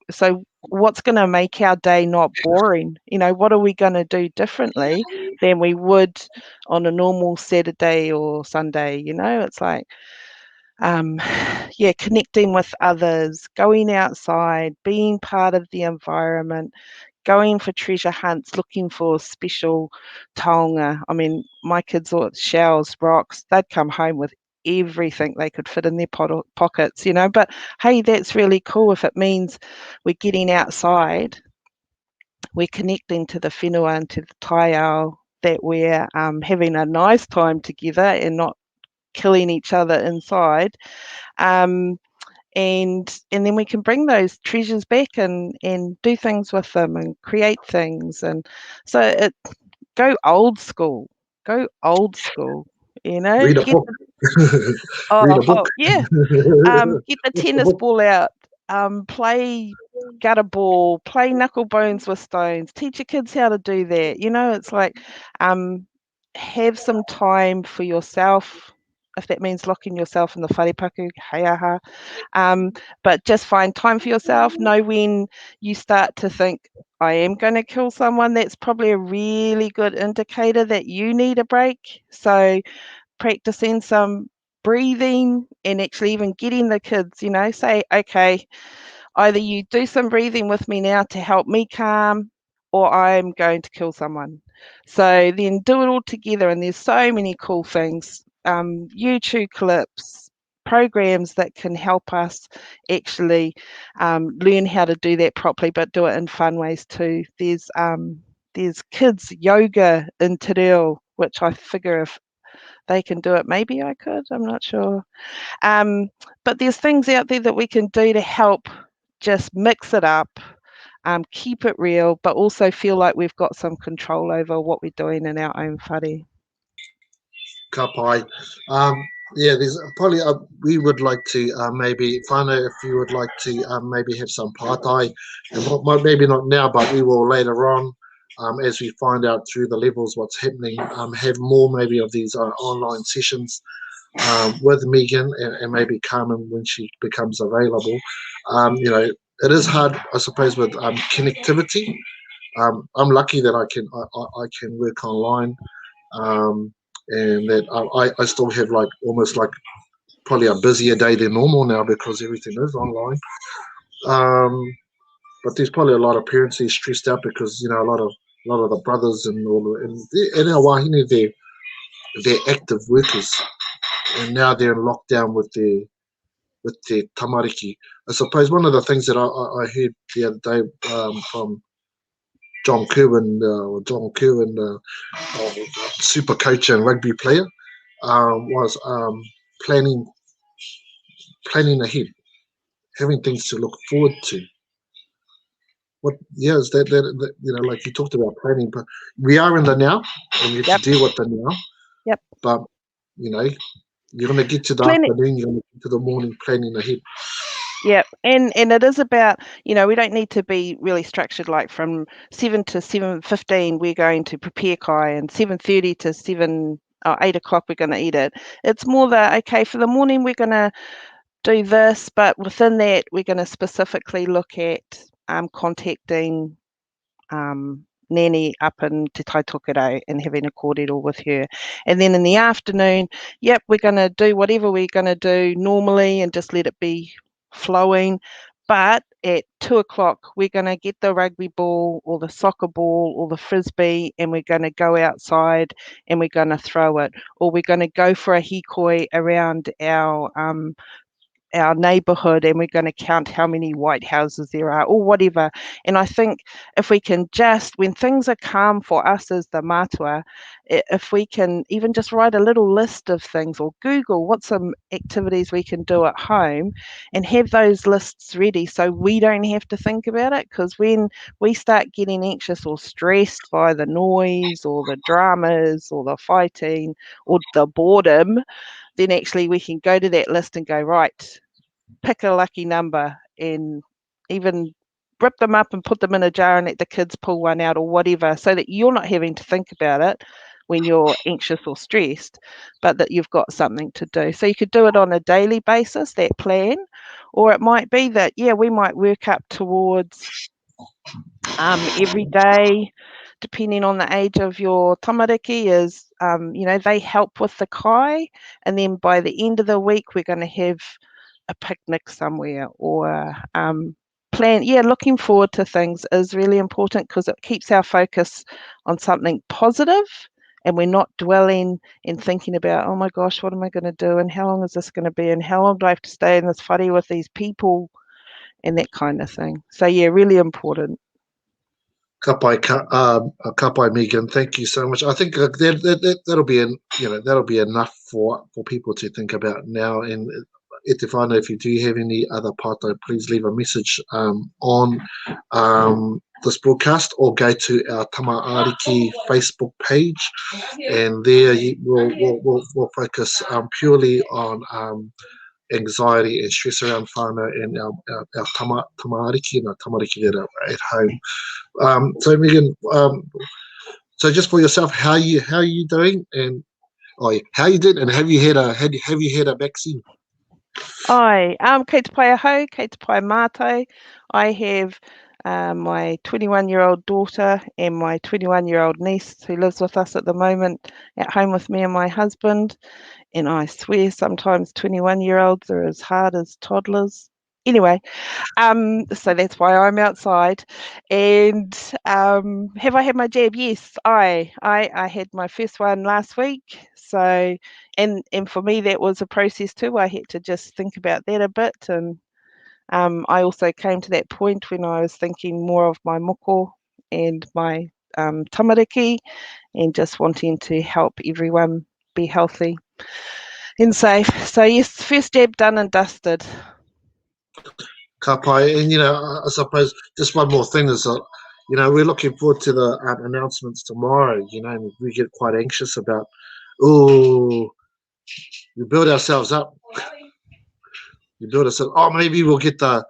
what's going to make our day not boring? You know, what are we going to do differently than we would on a normal Saturday or Sunday? You know, it's like yeah, connecting with others, going outside, being part of the environment, going for treasure hunts, looking for special taonga. My kids thought shells, rocks, they'd come home with everything they could fit in their pockets, you know. But hey, that's really cool if it means we're getting outside, we're connecting to the whenua and to the taiao, that we're having a nice time together and not killing each other inside. And then we can bring those treasures back and do things with them and create things. And so it go old school, go old school. You know, Read a get book. the, oh, Read a book. Oh, yeah. Get the tennis ball out. Play gutter ball. Play knuckle bones with stones. Teach your kids how to do that. You know, it's like have some time for yourself. If that means locking yourself in the wharepaku, hey aha. But just find time for yourself. Know when you start to think, I am going to kill someone, that's probably a really good indicator that you need a break. So practicing some breathing and actually even getting the kids, you know, say, okay, either you do some breathing with me now to help me calm, or I'm going to kill someone. So then do it all together. And there's so many cool things, YouTube clips, programs that can help us actually learn how to do that properly, but do it in fun ways too. There's kids yoga in te reo, which I figure if they can do it, maybe I could, I'm not sure. But there's things out there that we can do to help just mix it up, keep it real, but also feel like we've got some control over what we're doing in our own whare. Ka pai. Yeah, there's probably, we would like to maybe, whānau, if you would like to maybe have some pātai, and maybe not now, but we will later on as we find out through the levels what's happening, have more maybe of these online sessions with Megan and maybe Carmen when she becomes available. It is hard, I suppose, with connectivity. I'm lucky that I can work online. And that I still have almost probably a busier day than normal now because everything is online. But there's probably a lot of parents who are stressed out because a lot of the brothers and all the, and, they, and our wahine, they're active workers, and now they're in lockdown with their tamariki. I suppose one of the things that I heard the other day from John Kirwan, or John Kirwan, super coach and rugby player, was planning ahead. having things to look forward to. What, yeah, is that, that, that, you know, like you talked about planning, but we are in the now and you have to deal with the now. But, you know, you're going to get to the Planning. afternoon, you're going to get to the morning planning ahead. Yep, and it is about, you know, we don't need to be really structured, like from 7 to 7:15 we're going to prepare kai, and 7:30 to 7 or 8 o'clock we're going to eat it. It's more that, okay, for the morning we're going to do this, but within that we're going to specifically look at contacting Nanny up in Te Tai Tokerau and having a kōrero with her. And then in the afternoon, yep, we're going to do whatever we're going to do normally and just let it be flowing. But at 2 o'clock, we're going to get the rugby ball or the soccer ball or the frisbee, and we're going to go outside and we're going to throw it, or we're going to go for a hikoi around our neighbourhood, and we're going to count how many white houses there are. And I think if we can just, when things are calm for us as the mātua, if we can even just write a little list of things or Google what some activities we can do at home and have those lists ready so we don't have to think about it. Because when we start getting anxious or stressed by the noise or the dramas or the fighting or the boredom, then actually we can go to that list and go, right, pick a lucky number, and even rip them up and put them in a jar and let the kids pull one out, so that you're not having to think about it when you're anxious or stressed, but that you've got something to do. So you could do it on a daily basis, that plan, or it might be that, yeah, we might work up towards every day, depending on the age of your tamariki, is they help with the kai, and then by the end of the week, we're going to have a picnic somewhere, or plan. Yeah, looking forward to things is really important because it keeps our focus on something positive, and we're not dwelling and thinking about, oh my gosh, what am I going to do, and how long is this going to be, and how long do I have to stay in this whare with these people, and that kind of thing. Really important. Ka pai, ka pai, Megan. Thank you so much. I think that'll be an, you know, that'll be enough for people to think about now. And e te whānau, if you do have any other pātai, please leave a message on this broadcast, or go to our Tama Ariki Facebook page, and there you we'll focus purely on anxiety and stress around whānau and our tama ariki and our tamariki that are at home. So Megan, so just for yourself, how are you doing, and oh yeah, how you did, and have you had a had, have you had a vaccine? I kei te pai ahau, kei te pai mātou. I have my 21-year-old daughter and my 21-year-old niece who lives with us at the moment at home with me and my husband. And I swear sometimes 21-year-olds are as hard as toddlers. Anyway, so that's why I'm outside. And have I had my jab? Yes, I had my first one last week. And for me, that was a process too. I had to just think about that a bit. And I also came to that point when I was thinking more of my moko and my tamariki, and just wanting to help everyone be healthy and safe. So yes, first jab done and dusted. Ka pai. And I suppose just one more thing is that we're looking forward to the announcements tomorrow, and we get quite anxious about, oh, we build ourselves up. We build ourselves, oh, maybe we'll get the,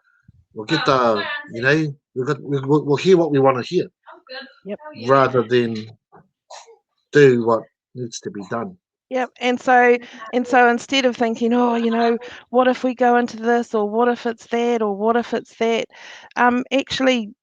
we'll get the, you know, we've got, we, we'll, we'll hear what we want to hear. Rather than do what needs to be done. Yep, and so instead of thinking, oh, what if we go into this, or what if it's that, or what if it's that, actually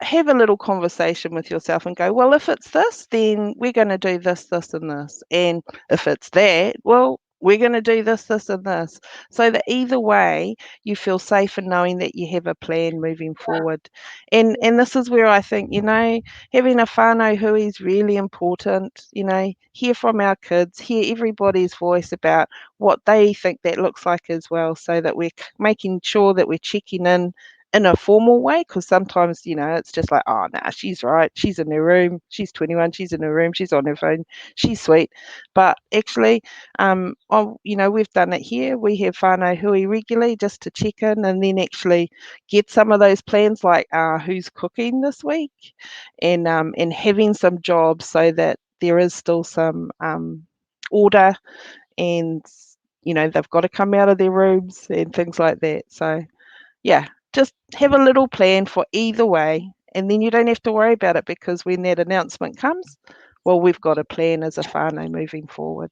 have a little conversation with yourself and go, well, if it's this, then we're going to do this, this, and this, and if it's that, well, we're going to do this, this, and this, so that either way you feel safe in knowing that you have a plan moving forward. And this is where I think, having a whānau hui is really important. Hear from our kids, hear everybody's voice about what they think that looks like as well, so that we're making sure that we're checking in in a formal way, because sometimes, you know, it's just like, oh, nah, she's right. She's in her room. She's 21. She's in her room. She's on her phone. She's sweet. But actually, oh, you know, we've done it here. We have whānau hui regularly just to check in and then actually get some of those plans like who's cooking this week and having some jobs so that there is still some order and, you know, they've got to come out of their rooms and things like that. So, yeah, just have a little plan for either way, and then you don't have to worry about it because when that announcement comes, well, we've got a plan as a whānau moving forward.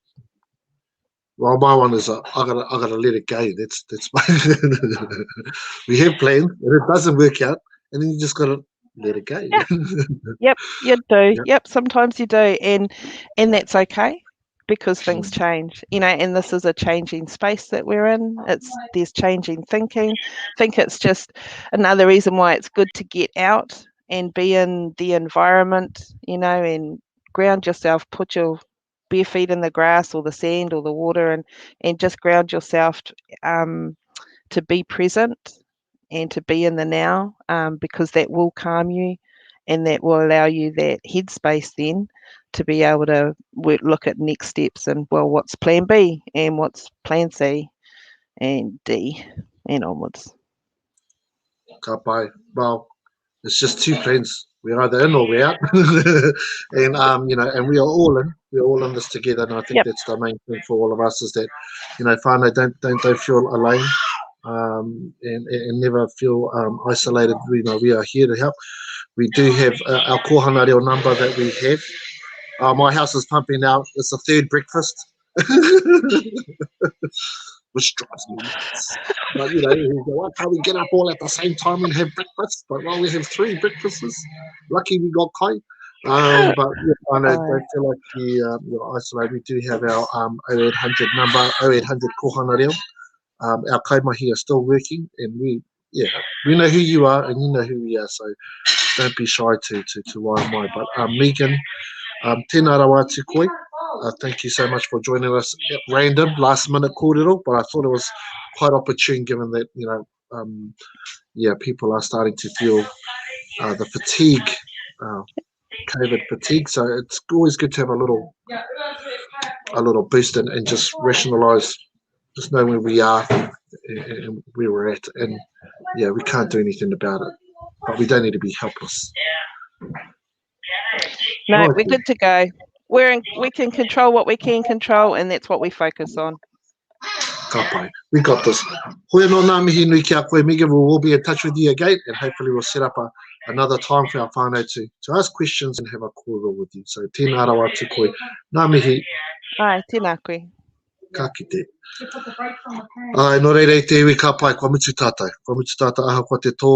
Well, my one is I gotta let it go. That's my. We have plans, and it doesn't work out, and then you just gotta let it go. Yeah. Yep, you do. Yep. Yep, sometimes you do, and that's okay because things change, you know, and this is a changing space that we're in. There's changing thinking. I think it's just another reason why it's good to get out and be in the environment, you know, and ground yourself, put your bare feet in the grass or the sand or the water and just ground yourself to be present and to be in the now, because that will calm you and that will allow you that headspace then to be able to look at next steps and, well, what's plan B and what's plan C and D and onwards. Ka pai. Well, it's just two plans. We're either in or we're out. And, you know, and we are all in. We're all in this together, and I think that's the main thing for all of us is that, you know, whānau, don't feel alone, and never feel isolated. We know we are here to help. We do have our kōhanga reo number that we have. My house is pumping out. It's the third breakfast, which drives me nuts. But, you know, you go, why can't we get up all at the same time and have breakfast? But, well, we have three breakfasts. Lucky we got kai. But, yeah, I know, don't feel like you're isolated. We do have our 0800 number, 0800 kōhanga reo. Our kaimahi are still working, and we know who you are and you know who we are, so don't be shy to wae mai. But Megan, tēnā rawa atu koe. Thank you so much for joining us at random, last minute kōrero, but I thought it was quite opportune given that, you know, yeah, people are starting to feel the fatigue, COVID fatigue. So it's always good to have a little boost and just rationalise, just know where we are and where we're at. And yeah, we can't do anything about it, but we don't need to be helpless. No, we're good to go. We can control what we can control, and that's what we focus on. Ka pai. We got this. Hoi anō ngā mihi nui ki a koe, Megan. We will be in touch with you again, and hopefully we'll set up another time for our whānau to ask questions and have a kōrero with you. So tēnā rawa atu koe. Ngā mihi. Ai, tēnā koe. Ka kite. Ai, nō reira i te iwi ka pai, kua mutu tātou. Kua mutu tātou ahakoa te tō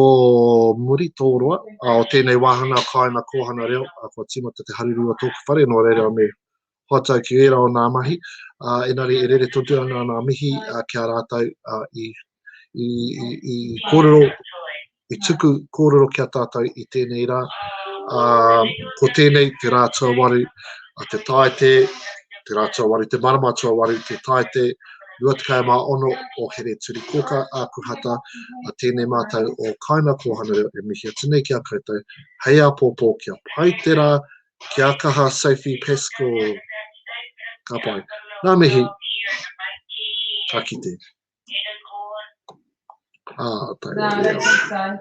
muri, tō roa, o tēnei wāhanga o Kāinga Kōhanga Reo, kua tīmata te haruru o tōku whare, nō reira me hoatau ki ērā o ngā mahi, engari e rere tonu ana ngā mihi ki a rātou i kōrero, i tuku kōrero ki a tātou i tēnei rā. Ko tēnei te rā tuawaru a te Tāite, te rā tuawaru, te marama tuawaru, te Tāite, 26 o Here Turikōka Ākuhata, a tēnei mātou o Kāinga Kōhanga Reo e mihi atu nei ki a koutou. Hei āpōpō, kia pai te rā, kia kaha Sophie Pascoe. Ka pai. Ngā mihi. Ka kite. Ah, No, I don't think so.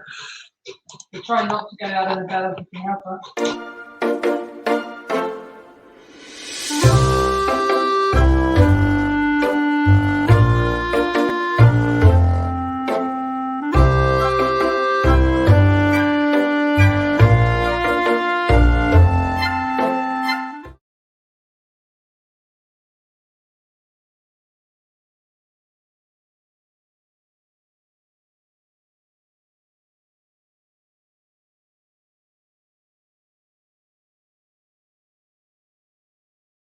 We try not to go out and about if we can help it.